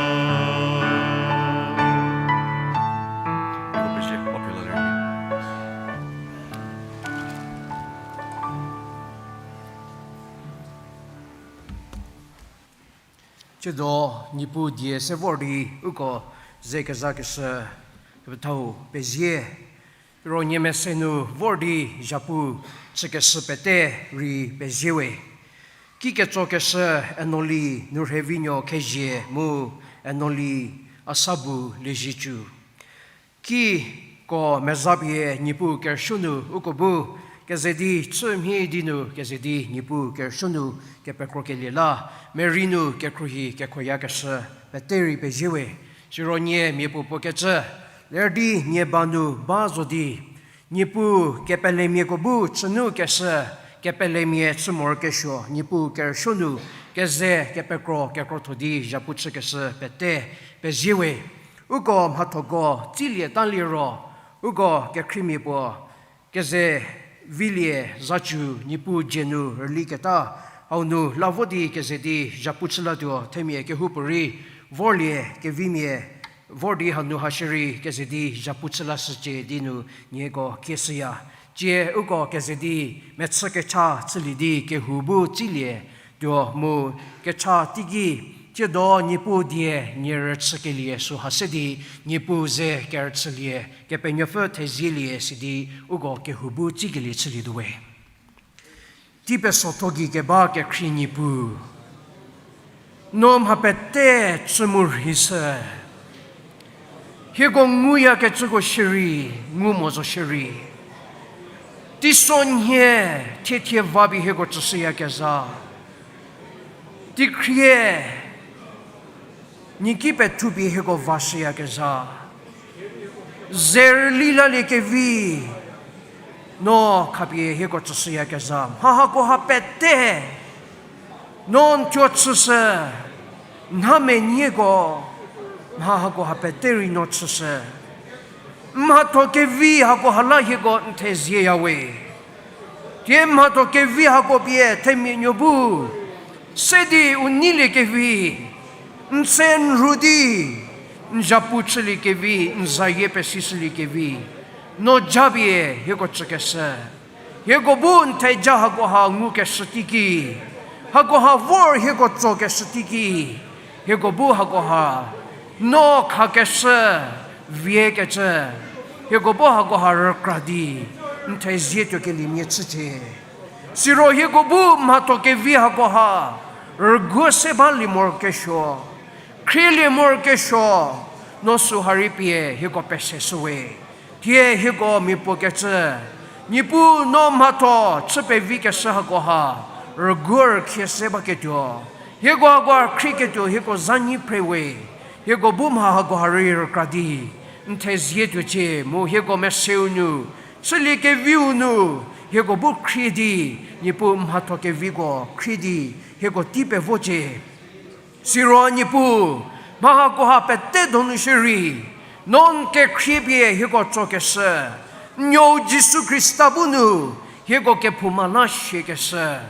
Tsiedo Niepuu die se vor di uko ze kezakeshü kepethau pezie. Ro nie mese nu vor di zhapu chükeshü pete rei pezie we. Ki ketsokeshü Enoli Nurhevinuo Khezie mu Enoli Asabu Liezietsu. Kiko mezapie Niepuu kerüsuo nu uko bu keze di chü mhie di nu keze di Niepuu kerüsuo nu kepekrokelie la, merei nu kekhruohi kekhoyakeshü pete rei pezie we. Siro nie mia puo puo kecü ler di nie ba nu ba zo di, Niepuu kepelemiako bu chünu keshü, kepelemia chü morokesuo Niepuu kerüsuo nu keze kepekro kekrotho di zhapu chükeshü pete pezie we. Uko mhathoko tsilie ta liro, uko kekhriemia puo keze vilie zacu Niepuu dzie nu rüliketa, hau nu la vo di keze di zhapu chü latuo themia kehoupuorei vorlie kevimia vor di hanu ha shierei keze di zhapu chü lashücie di nu nieko kieshüya. Tsie uko keze di mechü kecha chülie di kehou bu tsilie tuo mu kecha teiki, tsiedo Niepuu die nie rüchükelie süha se di Niepuu ze kerüchülie, Kepenuopfü thezielie sidi uko kehou bu tsikelie chülietuo we. Tei pesotho gei keba kekhrie Niepuu, no mha pete chü mu rheishü. Hieko nguyakecüko shierei, ngu mo zo shierei, teisonhie thiethie va pie hieko tsüshüyakezha, teikhrie nieki pethu pie hieko vashüyakezha, ze rüli lalie kevi no khapie hieko tsüshüyakezha, mha hakoha pete no n thuo chüshü, nha menieko, mha hakoha pete rei no chüshü. Mhatho kevi hakoha la hieko n thezieya we. Thie mhatho kevi hako pie themia nuo bu se di u neilie kevi, n se n rhu di n zhapu chülie kevi, n zayie pesishülie kevi, no japie hieko tsükeshü. Hieko bu n theja hakoha ngukeshü teiki, hakoha vor hieko tsokeshü teiki, hieko bu hakoha no khakeshü viekecü, hieko bu hakoha rükra di n thezie tuokeliemia chücie. Siro hieko bu mhatho kevi hakoha rüguo se balie morokesuo, khrielie morokesuo, no süha rei pie hieko peseshü we. Thie hieko mia puo kecü, Niepuu no mhatho chü pevikeshü hakoha rüguo rükhie se baketuo, hieko hakoha khrieketuo hieko za nyi phre we. Hieko bu mha hakoha rei rükra di n thezie tuocie mu hieko meseu nu, chülie keviu nu, hieko bu khrie di, Niepuu mhatho keviko khrie di hieko tei pevocie. Siro Niepuu, mha hakoha pete donu shierei, no n kekhrie pie hieko tsokeshü, n nuou Jisu Khrista bu nu hieko kephouma la siakeshü,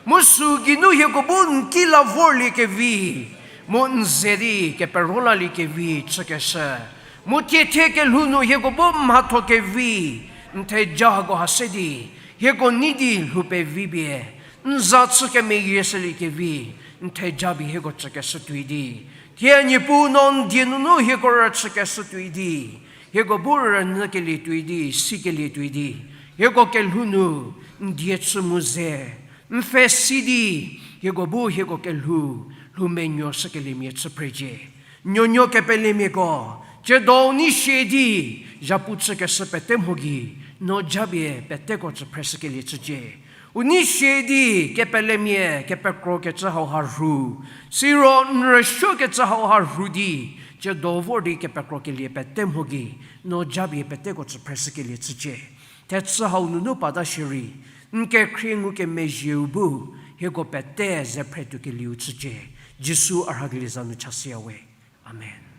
Mu süu geinu hieko bu n ki la vorlie kevi, mu n ze di kepero lalie kevi chükeshü. Mu tiethie kelhou nu hieko bu mhatho kevi, n theja hako ha se di, hieko nei di lhou pevi pie, n za chü kemeyie shülie kevi, n theja pie hieko chükeshü tuoi di. Thie Niepuu no n die nunu hieko rüchükeshü tuoi di. Hieko bu rünyükelie tuoi di, sikelie tuoi di. Hieko kelhou nu, n die chü mu ze. N pfhe si di, hieko bu hieko kelhou, lhou menuo shükeliemia chü phrecie. Nuonuo kepelemiako, tsiedo u nei sie di, zhapu chükeshü pete mho gei, no japie peteko chü phreshükelie chücie. U nei sie di, kepelemia, kepekrokecü hauha rhu. Siro n rüsuokecü hauha rhu di, tsiedo vor di kepekrokelie pete mho gei, no japie peteko chü phreshükelie chücie. Thechü hau nunu pata shierei, n kekhrie ngukemezhieu bu, hieko pete ze phre tuokelieu chücie. Jisu a rhakelie za nu chashüya we. Amen.